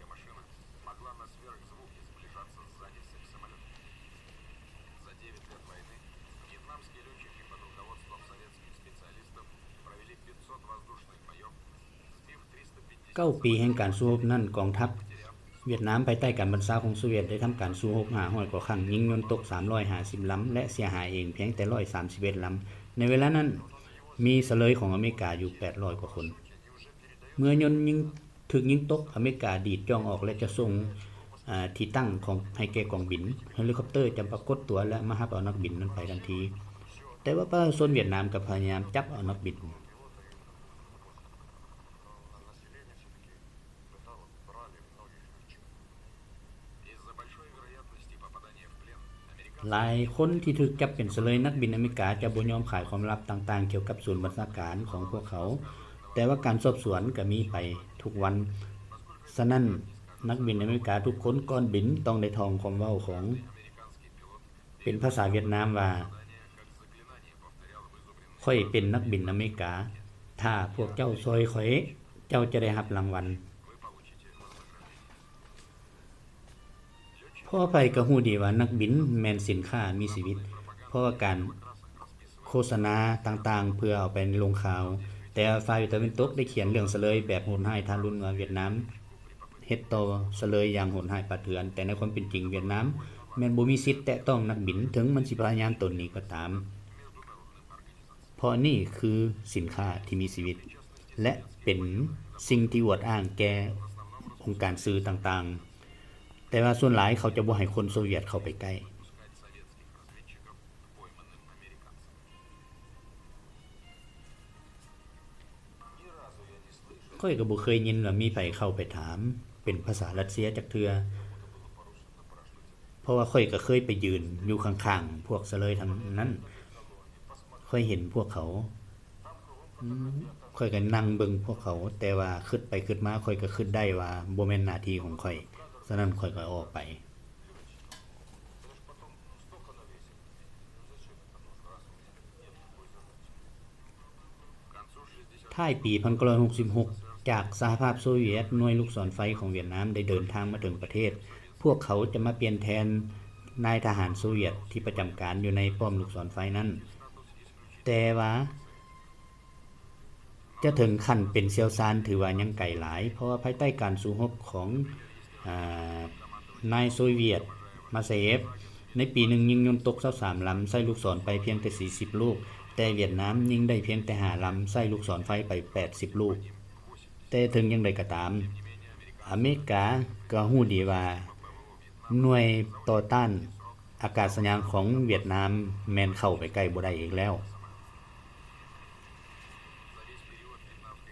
ເກົ້າປີແຫ່ງການສູ້ຮົບນັ້ນ, ກອງທັບຫວຽດນາມພາຍໃຕ້ການບັນຊາຂອງໂຊວຽດໄດ້ທຳການສູ້ຮົບຫ້າຮ້ອຍກວ່າຄັ້ງ, ຍິງຍົນຕົກສາມຮ້ອຍຫ້າສິບລຳ ແລະ ເສຍຫາຍເອງພຽງແຕ່ຮ້ອຍສາມສິບເອັດລຳ. ໃນເວລານັ້ນ, ມີສະເລີຍຂອງອາເມລິກາຢູ່ແປດຮ້ອຍກວ່າຄົນ. ເມື່ອຍົນຍິງ ຖືກຍິງຕົກ, ອາເມລິກາດີດຈ້ອງອອກ ແລະ ຈະສົ່ງ, ອາ, ທີ່ຕັ້ງຂອງ, ໃຫ້ແກ່ກອງບິນ. ເຮລິຄອບເຕີຈະປາກົດຕົວ ແລະ ມາຮັບເອົານັກບິນນັ້ນໄປທັນທີ. ແຕ່ວ່າປະຊາຊົນຫວຽດນາມກໍພະຍາຍາມຈັບເອົານັກບິນ. Из-за большой вероятности попадания в плен ຫຼາຍຄົນທີ່ຖືກຈັບເປັນສະເລີຍນັກບິນອາເມລິກາຈະບໍ່ຍອມຂາຍຄວາມລັບຕ່າງໆກ່ຽວກັບສູນບັນຊາການຂອງພວກເຂົາ, ແຕ່ວ່າການສອບສວນກໍມີໄປທຸກວັນ. ສະນັ້ນ, ນັກບິນອາເມລິກາທຸກຄົນກ່ອນບິນຕ້ອງໄດ້ທ່ອງຄວາມເວົ້າຂອງ ເປັນພາສາຫວຽດນາມວ່າ, ຂ້ອຍເປັນນັກບິນອາເມລິກາ. ຖ້າພວກເຈົ້າຊ່ອຍຂ້ອຍ, ເຈົ້າຈະໄດ້ຮັບລາງວັນ. ເພາະໃຜກໍຮູ້ດີວ່ານັກບິນແມ່ນສິນຄ້າມີຊີວິດ, ເພາະວ່າການໂຄສະນາຕ່າງໆເພື່ອເອົາໄປລົງຂ່າວ. ແຕ່ຝ່າຍຕາເວັນຕົກໄດ້ຂຽນເລື່ອງສະເລີຍແບບໂຫດຮ້າຍທາລຸນວ່າຫວຽດນາມເຮັດຕໍ່ສະເລີຍຢ່າງໂຫດຮ້າຍປ່າເຖື່ອນ, ແຕ່ໃນຄວາມເປັນຈິງຫວຽດນາມແມ່ນບໍ່ມີສິດແຕະຕ້ອງນັກບິນ, ເຖິງມັນຊິພະຍາຍາມຕົນໜີກໍຕາມ. ເພາະນີ້ຄືສິນຄ້າທີ່ມີຊີວິດ ແລະ ເປັນສິ່ງທີ່ອວດອ້າງແກ່ອົງການສື່ຕ່າງໆ, ແຕ່ວ່າສ່ວນຫຼາຍເຂົາຈະບໍ່ໃຫ້ຄົນໂຊວຽດເຂົ້າໄປໃກ້. ຂ້ອຍກໍບໍ່ເຄີຍຍິນວ່າມີໃຜເຂົ້າໄປຖາມເປັນພາສາຣັດເຊຍຈັກເທື່ອ, ເພາະວ່າຂ້ອຍກໍເຄີຍໄປຢືນຢູ່ຂ້າງໆພວກສະເລີຍທັງນັ້ນ. ຂ້ອຍເຫັນພວກເຂົາ, ຂ້ອຍກໍນັ່ງເບິ່ງພວກເຂົາ, ແຕ່ວ່າຄິດໄປຄິດມາ ຂ້ອຍກໍຄິດໄດ້ວ່າບໍ່ແມ່ນໜ້າທີ່ຂອງຂ້ອຍ, ສະນັ້ນຂ້ອຍກໍອອກໄປ. ທ້າຍປີໜຶ່ງພັນເກົ້າຮ້ອຍຫົກສິບຫົກ, ຈາກສະຫະພາບໂຊວຽດ, ໜ່ວຍລູກສອນໄຟຂອງຫວຽດນາມໄດ້ເດີນທາງມາເຖິງປະເທດ. ພວກເຂົາຈະມາປ່ຽນແທນນາຍທະຫານໂຊວຽດທີ່ປະຈຳການຢູ່ໃນປ້ອມລູກສອນໄຟນັ້ນ, ແຕ່ວ່າ ຈະເຖິງຂັ້ນເປັນຊ່ຽວຊານຖືວ່າຍັງໄກຫຼາຍ, ເພາະວ່າພາຍໃຕ້ການສູ້ຮົບຂອງ, ອາ, ນາຍໂຊວຽດ ມາເຊເອຟ, ໃນປີໜຶ່ງຍິງຍົນຕົກຊາວສາມລຳ, ໃຊ້ລູກສອນໄປພຽງແຕ່ສີ່ສິບລູກ, ແຕ່ຫວຽດນາມຍິງໄດ້ພຽງແຕ່ຫ້າລຳ, ໃຊ້ລູກສອນໄຟໄປແປດສິບລູກ. ແຕ່ເຖິງຢ່າງໃດກໍຕາມ, ອາເມລິກາກໍຮູ້ດີວ່າ ໜ່ວຍຕໍ່ຕ້ານອາກາດສະຍານຂອງຫວຽດນາມແມ່ນເຂົ້າໄປໃກ້ບໍ່ໄດ້ອີກແລ້ວ.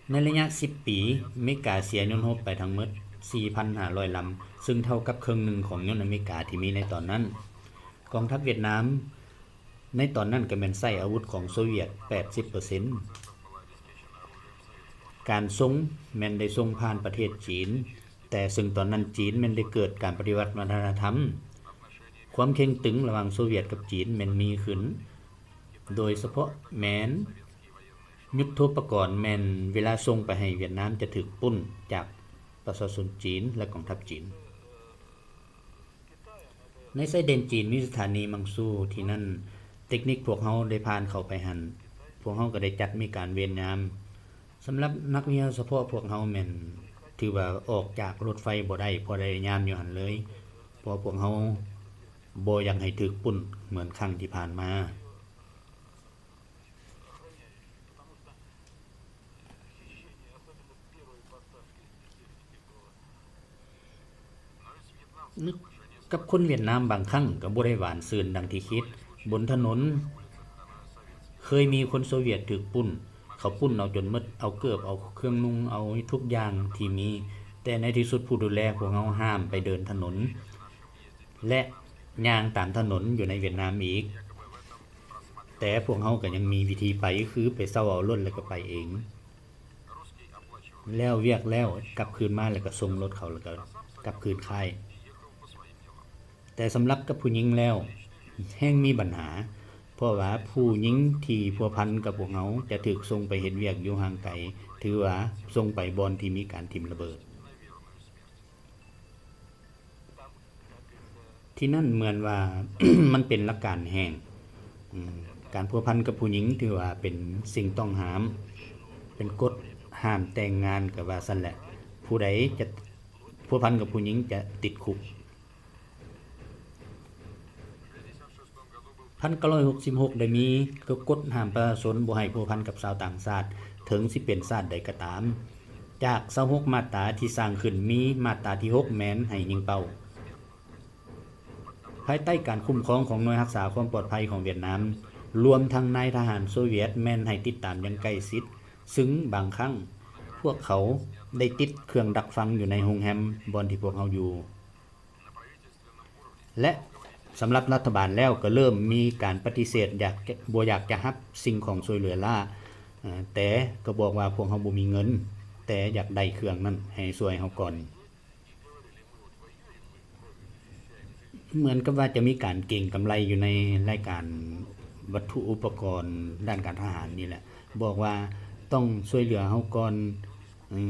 ໃນໄລຍະສິບປີ, ອາເມລິກາເສຍຍົນຮົບໄປທັງໝົດສີ່ພັນຫ້າຮ້ອຍລຳ, ເຊິ່ງເທົ່າກັບເຄິ່ງໜຶ່ງຂອງຍົນອາເມລິກາທີ່ມີໃນຕອນນັ້ນ. ກອງທັບຫວຽດນາມໃນຕອນນັ້ນກໍແມ່ນໃຊ້ອາວຸດຂອງໂຊວຽດແປດສິບເປີເຊັນ. ການສົ່ງແມ່ນໄດ້ສົ່ງຜ່ານປະເທດຈີນ, ແຕ່ເຊິ່ງຕອນນັ້ນຈີນແມ່ນໄດ້ເກີດການປະຕິວັດວັດທະນະທຳ. ຄວາມເຄັ່ງຕຶງລະຫວ່າງໂຊວຽດກັບຈີນແມ່ນມີຂຶ້ນ, ໂດຍສະເພາະແມ່ນຍຸດໂທປະກອນແມ່ນເວລາສົ່ງໄປໃຫ້ຫວຽດນາມຈະຖືກປຸ້ນຈາກປະຊາຊົນຈີນ ແລະ ກອງທັບຈີນ. ໃນຊາຍແດນຈີນມີສະຖານີມັງຊູທີ່ນັ້ນ, ເຕັກນິກພວກເຮົາໄດ້ຜ່ານເຂົ້າໄປຫັ້ນ, ພວກເຮົາກໍໄດ້ຈັດມີການເວນຍາມ. ສຳລັບນັກວິຊາສະເພາະພວກເຮົາແມ່ນຖືວ່າອອກຈາກລົດໄຟບໍ່ໄດ້, ເພາະໄດ້ຍາມຢູ່ຫັ້ນເລີຍ, ເພາະພວກເຮົາບໍ່ຢາກໃຫ້ຖືກປຸ້ນເໝືອນຄັ້ງທີ່ຜ່ານມາ. ກັບຄົນຫວຽດນາມບາງຄັ້ງກໍບໍ່ໄດ້ຫວານຊື່ນດັ່ງທີ່ຄິດ. ບົນຖະໜົນເຄີຍມີຄົນໂຊວຽດຖືກປຸ້ນ, ເຂົາປຸ້ນເອົາຈົນໝົດ, ເອົາເກີບ, ເອົາເຄື່ອງນຸ່ງ, ເອົາທຸກຢ່າງທີ່ມີ, ແຕ່ໃນທີ່ສຸດຜູ້ດູແລພວກເຮົາຫ້າມໄປເດີນຖະໜົນ ແລະ ຍ່າງຕາມຖະໜົນຢູ່ໃນຫວຽດນາມອີກ. ແຕ່ພວກເຮົາກໍຍັງມີວິທີໄປ, ຄືໄປເຊົ່າເອົາລົດແລ້ວກໍໄປເອງ. ແລ້ວວຽກແລ້ວ ກັບຄືນມາແລ້ວກໍສົ່ງລົດເຂົາ ແລ້ວກໍກັບຄືນຄ້າຍ. ແຕ່ສຳລັບກັບຜູ້ຍິງແລ້ວ ແຮ່ງມີບັນຫາ, ເພາະວ່າຜູ້ຍິງທີ່ພົວພັນກັບພວກເຮົາຈະຖືກສົ່ງໄປເຮັດວຽກຢູ່ຫ່າງໄກ, ຖືວ່າສົ່ງໄປບ່ອນທີ່ມີການຖິ້ມລະເບີດ. ທີ່ນັ້ນເໝືອນວ່າ ມັນເປັນຫຼັກການແຮງ. ອາ, ການພົວພັນກັບຜູ້ຍິງຖືວ່າເປັນສິ່ງຕ້ອງຫ້າມ, ເປັນກົດຫ້າມແຕ່ງງານກໍວ່າຊັ້ນແຫຼະ. ຜູ້ໃດຈະພົວພັນກັບຜູ້ຍິງຈະຕິດຄຸກ. ພັນເກົ້າຮ້ອຍຫົກສິບຫົກ ໄດ້ມີກະກົດຫ້າມປະຊາຊົນບໍ່ໃຫ້ພົວພັນກັບຊາວຕ່າງຊາດ, ເຖິງຊິເປັນຊາດໃດກໍຕາມ. ຈາກຊາວຫົກມາດຕາທີ່ສ້າງຂຶ້ນ, ມີມາດຕາທີຫົກແມ່ນໃຫ້ຍິງເປົ້າ. ພາຍໃຕ້ການຄຸ້ມຄອງຂອງໜ່ວຍຮັກສາຄວາມປອດໄພຂອງຫວຽດນາມ, ລວມທັງນາຍທະຫານໂຊວຽດແມ່ນໃຫ້ຕິດຕາມຢ່າງໃກ້ຊິດ, ຊຶ່ງບາງຄັ້ງພວກເຂົາໄດ້ຕິດເຄື່ອງດັກຟັງຢູ່ໃນໂຮງແຮມບ່ອນທີ່ພວກເຮົາຢູ່. ແລະ ສຳລັບລັດຖະບານແລ້ວກໍເລີ່ມມີການປະຕິເສດ ຢາກຈະ ບໍ່ຢາກຈະຮັບສິ່ງຂອງຊ່ວຍເຫຼືອລ້າ, ເອີ ແຕ່ກໍບອກວ່າພວກເຮົາບໍ່ມີເງິນ, ແຕ່ຢາກໄດ້ເຄື່ອງນັ້ນໃຫ້ຊ່ວຍເຮົາກ່ອນ. ເໝືອນກັບວ່າຈະມີການເກັງກຳໄລຢູ່ໃນລາຍການວັດຖຸອຸປະກອນດ້ານການທະຫານນີ້ແຫຼະ, ບອກວ່າຕ້ອງຊ່ວຍເຫຼືອເຮົາກ່ອນ, ເອີ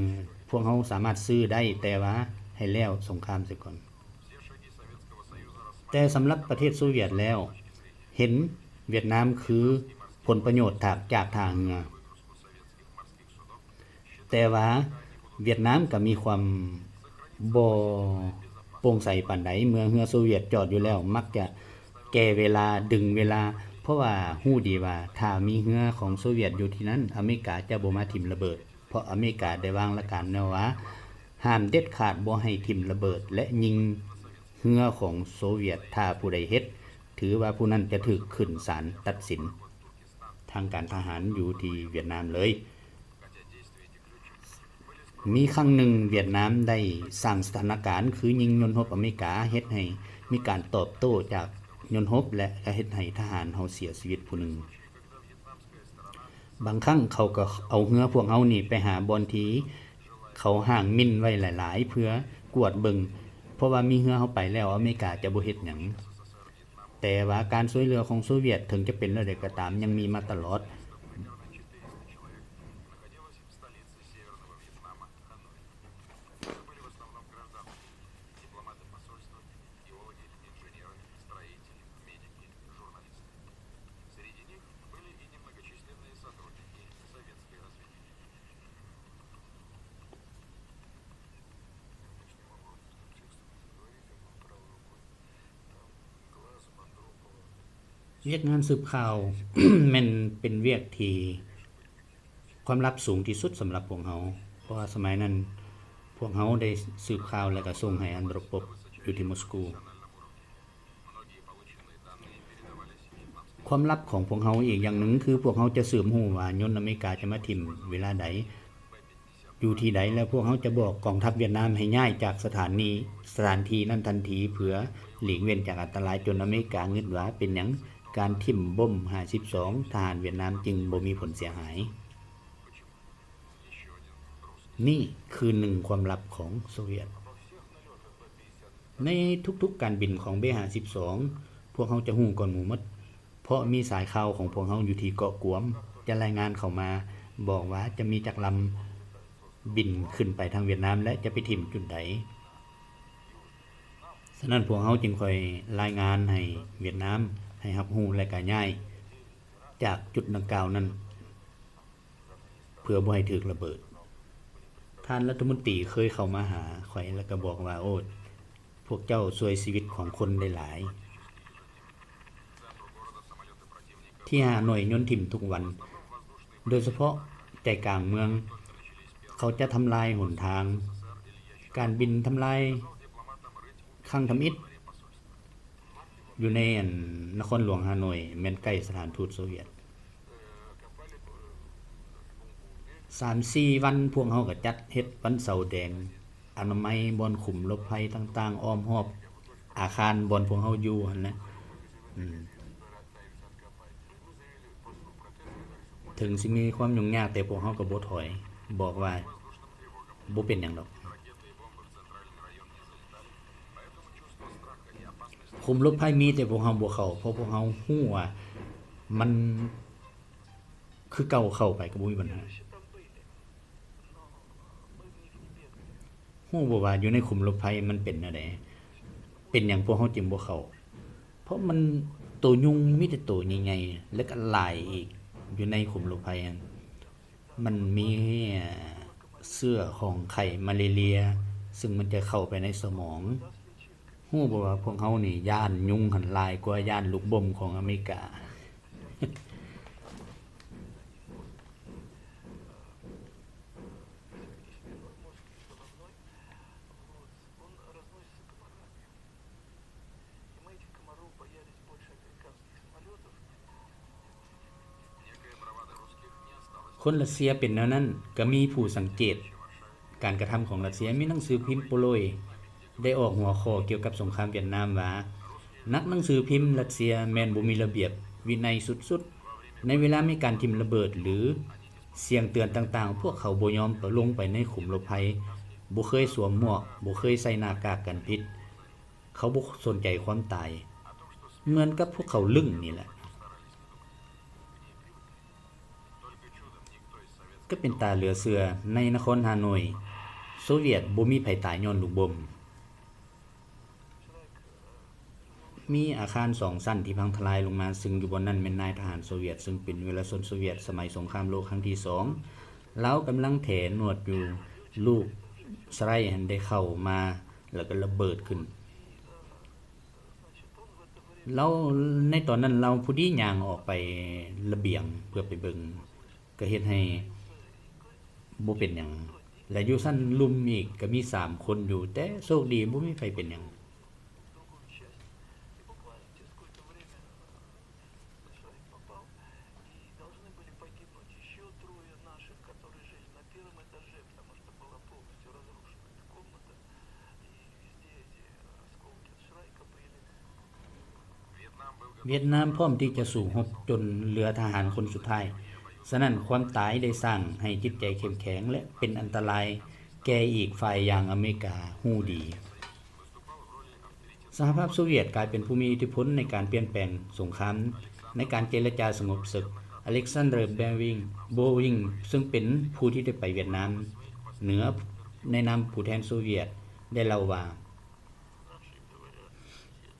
ພວກເຮົາສາມາດຊື້ໄດ້, ແຕ່ວ່າໃຫ້ແລ້ວສົງຄາມເສຍກ່ອນ. ແຕ່ສຳລັບປະເທດໂຊວຽດແລ້ວ ເຫັນຫວຽດນາມຄືຜົນປະໂຫຍດຈາກ ຈາກທ່າເຮືອ, ແຕ່ວ່າຫວຽດນາມກໍມີຄວາມບໍ່ໂປ່ງໃສປານໃດ, ເມື່ອເຮືອໂຊວຽດຈອດຢູ່ແລ້ວ ມັກຈະແກ່ເວລາ, ດຶງເວລາ, ເພາະວ່າຮູ້ດີວ່າຖ້າມີເຮືອຂອງໂຊວຽດຢູ່ທີ່ນັ້ນ, ອາເມລິກາຈະບໍ່ມາຖິ້ມລະເບີດ. ເພາະອາເມລິກາໄດ້ວາງຫຼັກການແນວວ່າ ຫ້າມເດັດຂາດບໍ່ໃຫ້ຖິ້ມລະເບີດ ແລະ ຍິງເຮືອຂອງໂຊວຽດ. ຖ້າຜູ້ໃດເຮັດ, ຖືວ່າຜູ້ນັ້ນຈະຖືກຂຶ້ນສານຕັດສິນທາງການທະຫານຢູ່ທີ່ຫວຽດນາມເລີຍ. ມີຄັ້ງໜຶ່ງຫວຽດນາມໄດ້ສ້າງສະຖານະການ ຄືຍິງຍົນຮົບອາເມລິກາ, ເຮັດໃຫ້ມີການຕອບໂຕ້ຈາກຍົນຮົບ ແລະ ກໍເຮັດໃຫ້ທະຫານເຮົາເສຍຊີວິດຜູ້ໜຶ່ງ. ບາງຄັ້ງເຂົາກໍເອົາເຮືອພວກເຮົານີ້ໄປຫາບ່ອນທີ່ເຂົາຫ້າງມິນໄວ້ຫຼາຍໆ ເພື່ອກວດເບິ່ງ, ເພາະວ່າມີເຮືອເຮົາໄປແລ້ວ ອາເມລິກາຈະບໍ່ເຮັດຫຍັງ. ແຕ່ວ່າການຊ່ວຍເຫຼືອຂອງໂຊວຽດ ເຖິງຈະເປັນແນວໃດກໍຕາມ ຍັງມີມາຕະຫຼອດ. Вьетнамская страна. ວຽກງານສືບຂ່າວ ແມ່ນເປັນວຽກທີ່ຄວາມລັບສູງທີ່ສຸດສຳລັບພວກເຮົາ, ເພາະວ່າສະໄໝນັ້ນພວກເຮົາໄດ້ສືບຂ່າວ ແລະ ກໍສົ່ງໃຫ້ Andropov ຢູ່ທີ່ Moscow. ຄວາມລັບຂອງພວກເຮົາອີກຢ່າງໜຶ່ງ ຄືພວກເຮົາຈະສືບຮູ້ວ່າຍົນອາເມລິກາຈະມາຖິ້ມເວລາໃດ ຢູ່ທີ່ໃດ ແລະ ພວກເຮົາຈະບອກກອງທັບຫວຽດນາມໃຫ້ຍ້າຍຈາກສະຖານທີ່ ສະຖານທີ່ນັ້ນທັນທີ ເພື່ອຫຼີກເວັ້ນຈາກອັນຕະລາຍ, ຈົນອາເມລິກາງຶດວ່າເປັນຫຍັງການຖິ້ມບົມ ຫ້າສິບສອງ ທະຫານຫວຽດນາມຈຶ່ງບໍ່ມີຜົນເສຍຫາຍ. ນີ້ຄືໜຶ່ງຄວາມລັບຂອງໂຊວຽດ. ໃນທຸກໆການບິນຂອງ B ຫ້າສິບສອງ ພວກເຮົາຈະຮູ້ກ່ອນໝູ່ໝົດ, ເພາະມີສາຍຂ່າວຂອງພວກເຮົາຢູ່ທີ່ເກາະກວມ ຈະລາຍງານເຂົ້າມາບອກວ່າຈະມີຈັກລຳບິນຂຶ້ນໄປທາງຫວຽດນາມ ແລະ ຈະໄປຖິ້ມຈຸດໃດ. ສະນັ້ນພວກເຮົາຈຶ່ງຄ່ອຍລາຍງານໃຫ້ຫວຽດນາມໃຫ້ຮັບຮູ້ ແລະ ກະຍ້າຍຈາກຈຸດດັ່ງກ່າວນັ້ນ ເພື່ອບໍ່ໃຫ້ຖືກລະເບີດ. ທ່ານລັດຖະມົນຕີເຄີຍເຂົ້າມາຫາຂ້ອຍ ແລ້ວກໍບອກວ່າ ໂອ້ ພວກເຈົ້າຊ່ວຍຊີວິດຂອງຄົນໄດ້ຫຼາຍ. ທີ່ຮາໂນ້ຍຍົນຖິ້ມທຸກວັນ, ໂດຍສະເພາະໃຈກາງເມືອງ, ເຂົາຈະທຳລາຍຫົນທາງ. ການບິນທຳລາຍຄັ້ງທຳອິດ ຢູ່ໃນອັນນະຄອນຫຼວງຮາໂນ້ຍ ແມ່ນໃກ້ສະຖານທູດໂຊວຽດ. ສາມສີ່ວັນພວກເຮົາກໍຈັດເຮັດວັນເສົາແດງອະນາໄມບ່ອນຂຸມຫຼົບໄພຕ່າງໆ ອ້ອມຮອບອາຄານບ່ອນພວກເຮົາຢູ່ຫັ້ນແຫຼະ. ອືມ ເຖິງຊິມີຄວາມຫຍຸ້ງຍາກ ແຕ່ພວກເຮົາກໍບໍ່ຖອຍ, ບອກວ່າບໍ່ເປັນຫຍັງດອກ. ຂຸມຫຼົບໄພມີ ແຕ່ພວກເຮົາບໍ່ເຂົ້າ, ເພາະພວກເຮົາຮູ້ວ່າມັນຄືເກົ່າ, ເຂົ້າໄປກໍບໍ່ມີບັນຫາ. ຮູ້ບໍ່ວ່າຢູ່ໃນຂຸມຫຼົບໄພມັນເປັນແນວໃດ? ເປັນຫຍັງພວກເຮົາຈຶ່ງບໍ່ເຂົ້າ? ເພາະມັນໂຕຍຸງມີແຕ່ໂຕໃຫຍ່ໆ ແລະກໍຫຼາຍອີກ ຢູ່ໃນຂຸມຫຼົບໄພຫັ້ນ. ມັນມີ ເຊື້ອຂອງໄຂ້ມາເລເລຍ ຊຶ່ງມັນຈະເຂົ້າໄປໃນສະໝອງ. ຮູ້ບໍ່ວ່າພວກເຮົານີ້ຢ້ານຍຸງຫັ້ນຫຼາຍກວ່າຢ້ານລູກບົມຂອງອາເມລິກາ? Некая бравада русских не осталась. ຄົນຣັດເຊຍເປັນແນວນັ້ນ, ກໍມີຜູ້ສັງເກດການກະທຳຂອງຣັດເຊຍ. ມີໜັງສືພິມໂປໂລຍໄດ້ອອກຫົວຂໍ້ກ່ຽວກັບສົງຄາມຫວຽດນາມວ່າ ນັກໜັງສືພິມຣັດເຊຍແມ່ນບໍ່ມີລະບຽບວິໄນສຸດໆ. ໃນເວລາມີການຖິ້ມລະເບີດ ຫຼື ສຽງເຕືອນຕ່າງໆ, ພວກເຂົາບໍ່ຍອມລົງໄປໃນຂຸມຫຼົບໄພ, ບໍ່ເຄີຍສວມໝວກ, ບໍ່ເຄີຍໃສ່ໜ້າກາກກັນພິດ. ເຂົາບໍ່ສົນໃຈຄວາມຕາຍ, ເໝືອນກັບພວກເຂົາລຶ້ງນີ້ແຫຼະ. ກໍເປັນຕາເຫຼືອເຊື່ອ, ໃນນະຄອນຮ່າໂນ້ຍໂຊວຽດບໍ່ມີໃຜຕາຍຍ້ອນລູກບົມ. ມີອາຄານສອງຊັ້ນທີ່ພັງທະລາຍລົງມາ, ຊຶ່ງຢູ່ບ່ອນນັ້ນແມ່ນນາຍທະຫານໂຊວຽດ, ຊຶ່ງເປັນວຽລະຊົນໂຊວຽດສະໄໝສົງຄາມໂລກຄັ້ງທີສອງ. ລາວກຳລັງແຖໜວດຢູ່, ລູກສະໄລຫັ້ນໄດ້ເຂົ້າມາ ແລ້ວກໍລະເບີດຂຶ້ນ. ລາວ ໃນຕອນນັ້ນລາວພໍດີຍ່າງອອກໄປລະບຽງເພື່ອໄປເບິ່ງ, ກໍເຮັດໃຫ້ບໍ່ເປັນຫຍັງ. ແລະ ຢູ່ຊັ້ນລຸ່ມອີກກໍມີສາມຄົນຢູ່, ແຕ່ໂຊກດີບໍ່ມີໃຜເປັນຫຍັງ. Вьетнам был готов к тому, что ຫວຽດນາມພ້ອມທີ່ຈະສູ້ຮົບຈົນເຫຼືອທະຫານຄົນສຸດທ້າຍ. ສະນັ້ນ, ຄວາມຕາຍໄດ້ສ້າງໃຫ້ຈິດໃຈເຂັ້ມແຂງ ແລະ ເປັນອັນຕະລາຍແກ່ອີກຝ່າຍຢ່າງອາເມລິກາຮູ້ດີ. ສະຫະພາບໂຊວຽດກາຍເປັນຜູ້ມີອິດທິພົນໃນການປ່ຽນແປງສົງຄາມ. ໃນການເຈລະຈາສະຫງົບເສິກ, ອາເລັກຊານເດີ ແບວວິງ ໂບວິງ ເຊິ່ງເປັນຜູ້ທີ່ໄດ້ໄປຫວຽດນາມເໜືອໃນນາມຜູ້ແທນໂຊວຽດ ໄດ້ເລົ່າວ່າ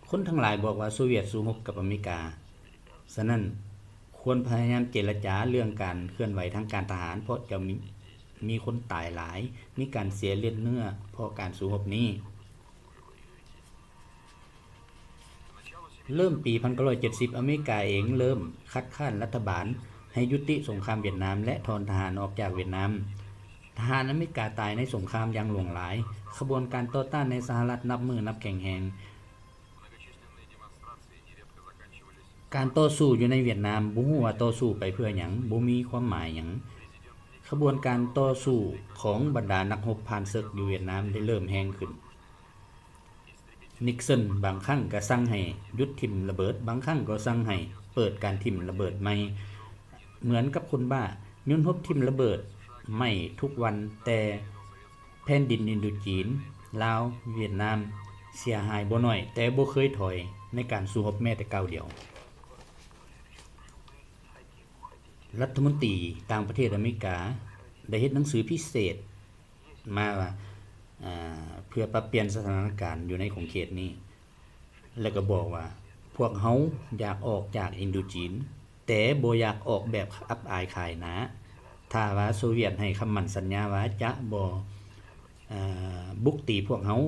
ຄົນທັງຫຼາຍບອກວ່າໂຊວຽດສູ້ຮົບກັບອາເມລິກາ, ສະນັ້ນ ຄວນພະຍາຍາມເຈລະຈາເລື່ອງການເຄື່ອນໄຫວທາງການທະຫານ, ເພາະຈະມີ ມີຄົນຕາຍຫຼາຍ, ມີການເສຍເລືອດເນື້ອເພາະການສູ້ຮົບນີ້. ເລີ່ມປີພັນເກົ້າຮ້ອຍເຈັດສິບ ອາເມລິກາເອງເລີ່ມຄັດຄ້ານລັດຖະບານໃຫ້ຍຸຕິສົງຄາມຫວຽດນາມ ແລະ ຖອນທະຫານອອກຈາກຫວຽດນາມ. ທະຫານອາເມລິກາຕາຍໃນສົງຄາມຢ່າງຫຼວງຫຼາຍ. ຂະບວນການຕໍ່ຕ້ານໃນສະຫະລັດນັບມື້ນັບແຂງແຮງ. ການຕໍ່ສູ້ຢູ່ໃນຫວຽດນາມ ບໍ່ຮູ້ວ່າຕໍ່ສູ້ໄປເພື່ອຫຍັງ, ບໍ່ມີຄວາມໝາຍຫຍັງ. ຂະບວນການຕໍ່ສູ້ຂອງບັນດານັກຮົບຜ່ານເສິກຢູ່ຫວຽດນາມໄດ້ເລີ່ມແຮງຂຶ້ນ. ນິກເຊີນບາງຄັ້ງກໍສັ່ງໃຫ້ຢຸດຖິ້ມລະເບີດ, ບາງຄັ້ງກໍສັ່ງໃຫ້ເປີດການຖິ້ມລະເບີດໃໝ່ ເໝືອນກັບຄົນບ້າ. ຍົນຮົບຖິ້ມລະເບີດໃໝ່ທຸກວັນ, ແຕ່ແຜ່ນດິນອິນໂດຈີນ, ລາວ, ຫວຽດນາມ ເສຍຫາຍບໍ່ໜ້ອຍ, ແຕ່ບໍ່ເຄີຍຖອຍໃນການສູ້ຮົບແມ້ແຕ່ກ້າວດຽວ. ລັດຖະມົນຕີຕ່າງປະເທດອາເມລິກາໄດ້ເຮັດໜັງສືພິເສດມາວ່າ ເພື່ອປັບປ່ຽນສະຖານະການຢູ່ໃນຂົງເຂດນີ້ ແລະ ກໍບອກວ່າ ພວກເຮົາຢາກອອກຈາກອິນໂດຈີນ, ແຕ່ບໍ່ຢາກອອກແບບອັບອາຍຂາຍໜ້າ. ຖ້າວ່າໂຊວຽດໃຫ້ຄຳໝັ້ນສັນຍາວ່າຈະບໍ່ ເອີ ບຸກຕີພວກເຮົາ,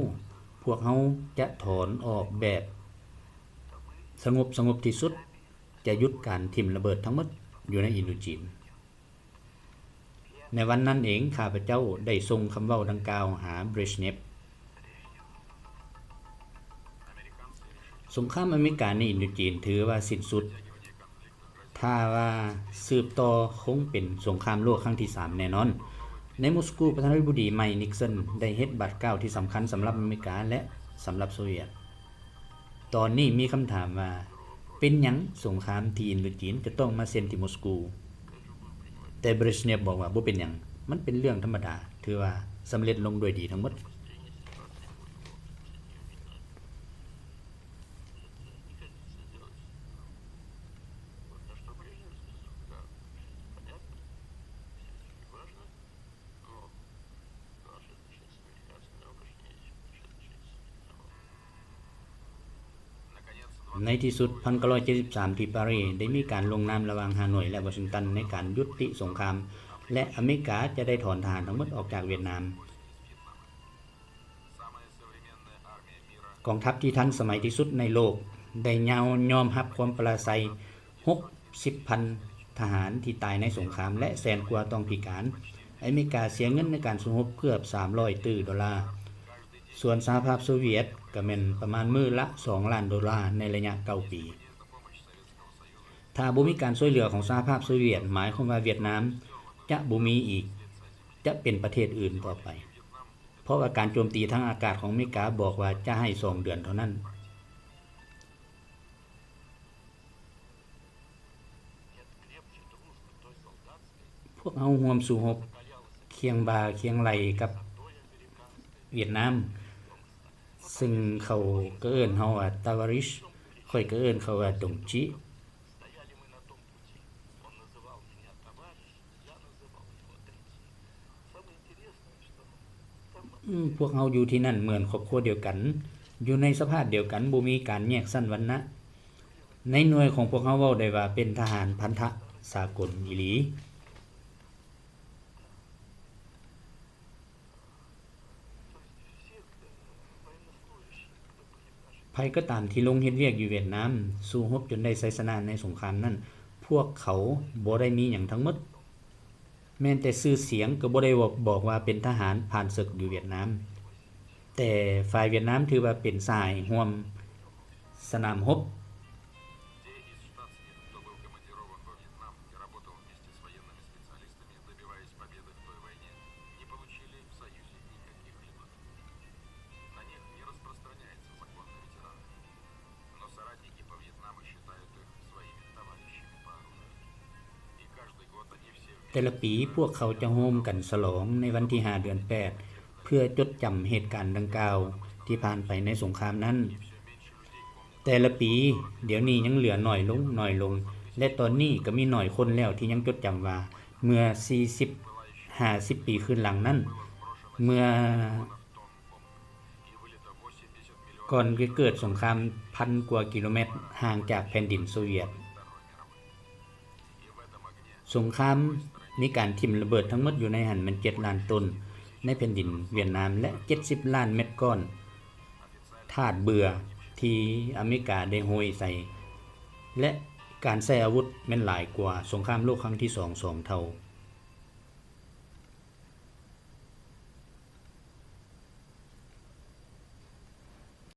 ພວກເຮົາຈະຖອນອອກແບບສະຫງົບ, ສະຫງົບທີ່ສຸດ, ຈະຢຸດການຖິ້ມລະເບີດທັງໝົດຢູ່ໃນອິນໂດຈີນ. ໃນວັນນັ້ນເອງ, ຂ້າພະເຈົ້າໄດ້ສົ່ງຄຳເວົ້າດັ່ງກ່າວຫາເບຣຊເນັບ. ສົງຄາມອາເມລິກາໃນອິນໂດຈີນຖືວ່າສິ້ນສຸດ. ຖ້າວ່າສືບຕໍ່ຄົງເປັນສົງຄາມໂລກຄັ້ງທີສາມແນ່ນອນ. ໃນມົສກູ, ປະທານາທິບໍດີໃໝ່ ນິກເຊີນ ໄດ້ເຮັດບາດກ້າວທີ່ສຳຄັນສຳລັບອາເມລິກາ ແລະ ສຳລັບໂຊວຽດ. ຕອນນີ້ມີຄຳຖາມວ່າ ເປັນຫຍັງສົງຄາມທີ່ອິນໂດຈີນຈະຕ້ອງມາເຊັນທີ່ມົສກູ? ແຕ່ເບຣຊເນັບບອກວ່າ ບໍ່ເປັນຫຍັງ, ມັນເປັນເລື່ອງທຳມະດາ, ຖືວ່າສຳເລັດລົງດ້ວຍດີທັງໝົດ. ໃນທີ່ສຸດ, ພັນເກົ້າຮ້ອຍເຈັດສິບສາມ ທີ່ປາຣີ ໄດ້ມີການລົງນາມລະຫວ່າງຮ່າໂນ້ຍ ແລະ ວໍຊິງຕັນ ໃນການຍຸຕິສົງຄາມ ແລະ ອາເມລິກາຈະໄດ້ຖອນທະຫານທັງໝົດອອກຈາກຫວຽດນາມ. ກອງທັບທີ່ທັນສະໄໝທີ່ສຸດໃນໂລກໄດ້ຍາວ ຍອມຮັບຄວາມປະລາໄຊ ຫົກສິບພັນທະຫານທີ່ຕາຍໃນສົງຄາມ ແລະ ແສນກວ່າຕ້ອງພິການ. ອາເມລິກາເສຍເງິນໃນການສູ້ຮົບເກືອບສາມຮ້ອຍຕື້ໂດລາ, ສ່ວນສະຫະພາບໂຊວຽດກໍແມ່ນປະມານມື້ລະສອງລ້ານໂດລາໃນໄລຍະເກົ້າປີ. ຖ້າບໍ່ມີການຊ່ວຍເຫຼືອຂອງສະຫະພາບໂຊວຽດ, ໝາຍຄວາມວ່າຫວຽດນາມຈະບໍ່ມີອີກ, ຈະເປັນປະເທດອື່ນຕໍ່ໄປ, ເພາະວ່າການໂຈມຕີທາງອາກາດຂອງອາເມລິກາບອກວ່າຈະໃຫ້ສອງເດືອນເທົ່ານັ້ນ. ພວກເຮົາຮ່ວມສູ້ຮົບຄຽງບ່າຄຽງໄຫຼ່ກັບຫວຽດນາມ, ເຊິ່ງເຂົາກໍເອີ້ນເຮົາວ່າ Товарищ, ຂ້ອຍກໍເອີ້ນເຂົາວ່າ Đồng chí. ອືມ, ພວກເຮົາຢູ່ທີ່ນັ້ນເໝືອນຄອບຄົວດຽວກັນ, ຢູ່ໃນສະພາບດຽວກັນ, ບໍ່ມີການແຍກຊັ້ນວັນນະ. ໃນໜ່ວຍຂອງພວກເຮົາເວົ້າໄດ້ວ່າເປັນທະຫານພັນທະສາກົນອີ່ຫຼີ. ໃຜກໍຕາມທີ່ລົງເຮັດວຽກຢູ່ຫວຽດນາມ, ສູ້ຮົບຈົນໄດ້ໄຊຊະນະໃນສົງຄາມນັ້ນ, ພວກເຂົາບໍ່ໄດ້ມີຫຍັງທັງໝົດ. ແມ່ນແຕ່ຊື່ສຽງກໍບໍ່ໄດ້ບອກວ່າເປັນທະຫານຜ່ານເສິກຢູ່ຫວຽດນາມ, ແຕ່ຝ່າຍຫວຽດນາມຖືວ່າເປັນສະຫາຍຮ່ວມສະໜາມຮົບ. Соратники по Вьетнаму считают их своими товарищами по оружию. И каждый год они все вместе ແຕ່ລະປີພວກເຂົາຈະໂຮມກັນສະຫຼອງໃນວັນທີຫ້າເດືອນແປດ ເພື່ອຈົດຈຳເຫດການດັ່ງກ່າວທີ່ຜ່ານໄປໃນສົງຄາມນັ້ນ. ແຕ່ລະປີ, ດຽວນີ້ຍັງເຫຼືອໜ້ອຍລົງ, ໜ້ອຍລົງ, ແລະ ຕອນນີ້ກໍມີໜ້ອຍຄົນແລ້ວທີ່ຍັງຈົດຈຳວ່າ ເມື່ອສີ່ສິບ ຫ້າສິບປີຄືນຫຼັງນັ້ນ, ເມື່ອ ກ່ອນຈະເກີດສົງຄາມພັນກວ່າກິໂລແມັດຫ່າງຈາກແຜ່ນດິນໂຊວຽດ. ສົງຄາມມີການຖິ້ມລະເບີດທັງໝົດຢູ່ໃນຫັ້ນແມ່ນເຈັດລ້ານໂຕນໃນແຜ່ນດິນຫວຽດນາມ ແລະ ເຈັດສິບລ້ານແມັດກ້ອນທາດເບື່ອທີ່ອາເມລິກາໄດ້ໂຫຍໃສ່ ແລະ ການໃຊ້ອາວຸດແມ່ນຫຼາຍກວ່າສົງຄາມໂລກຄັ້ງທີສອງສອງເທົ່າ.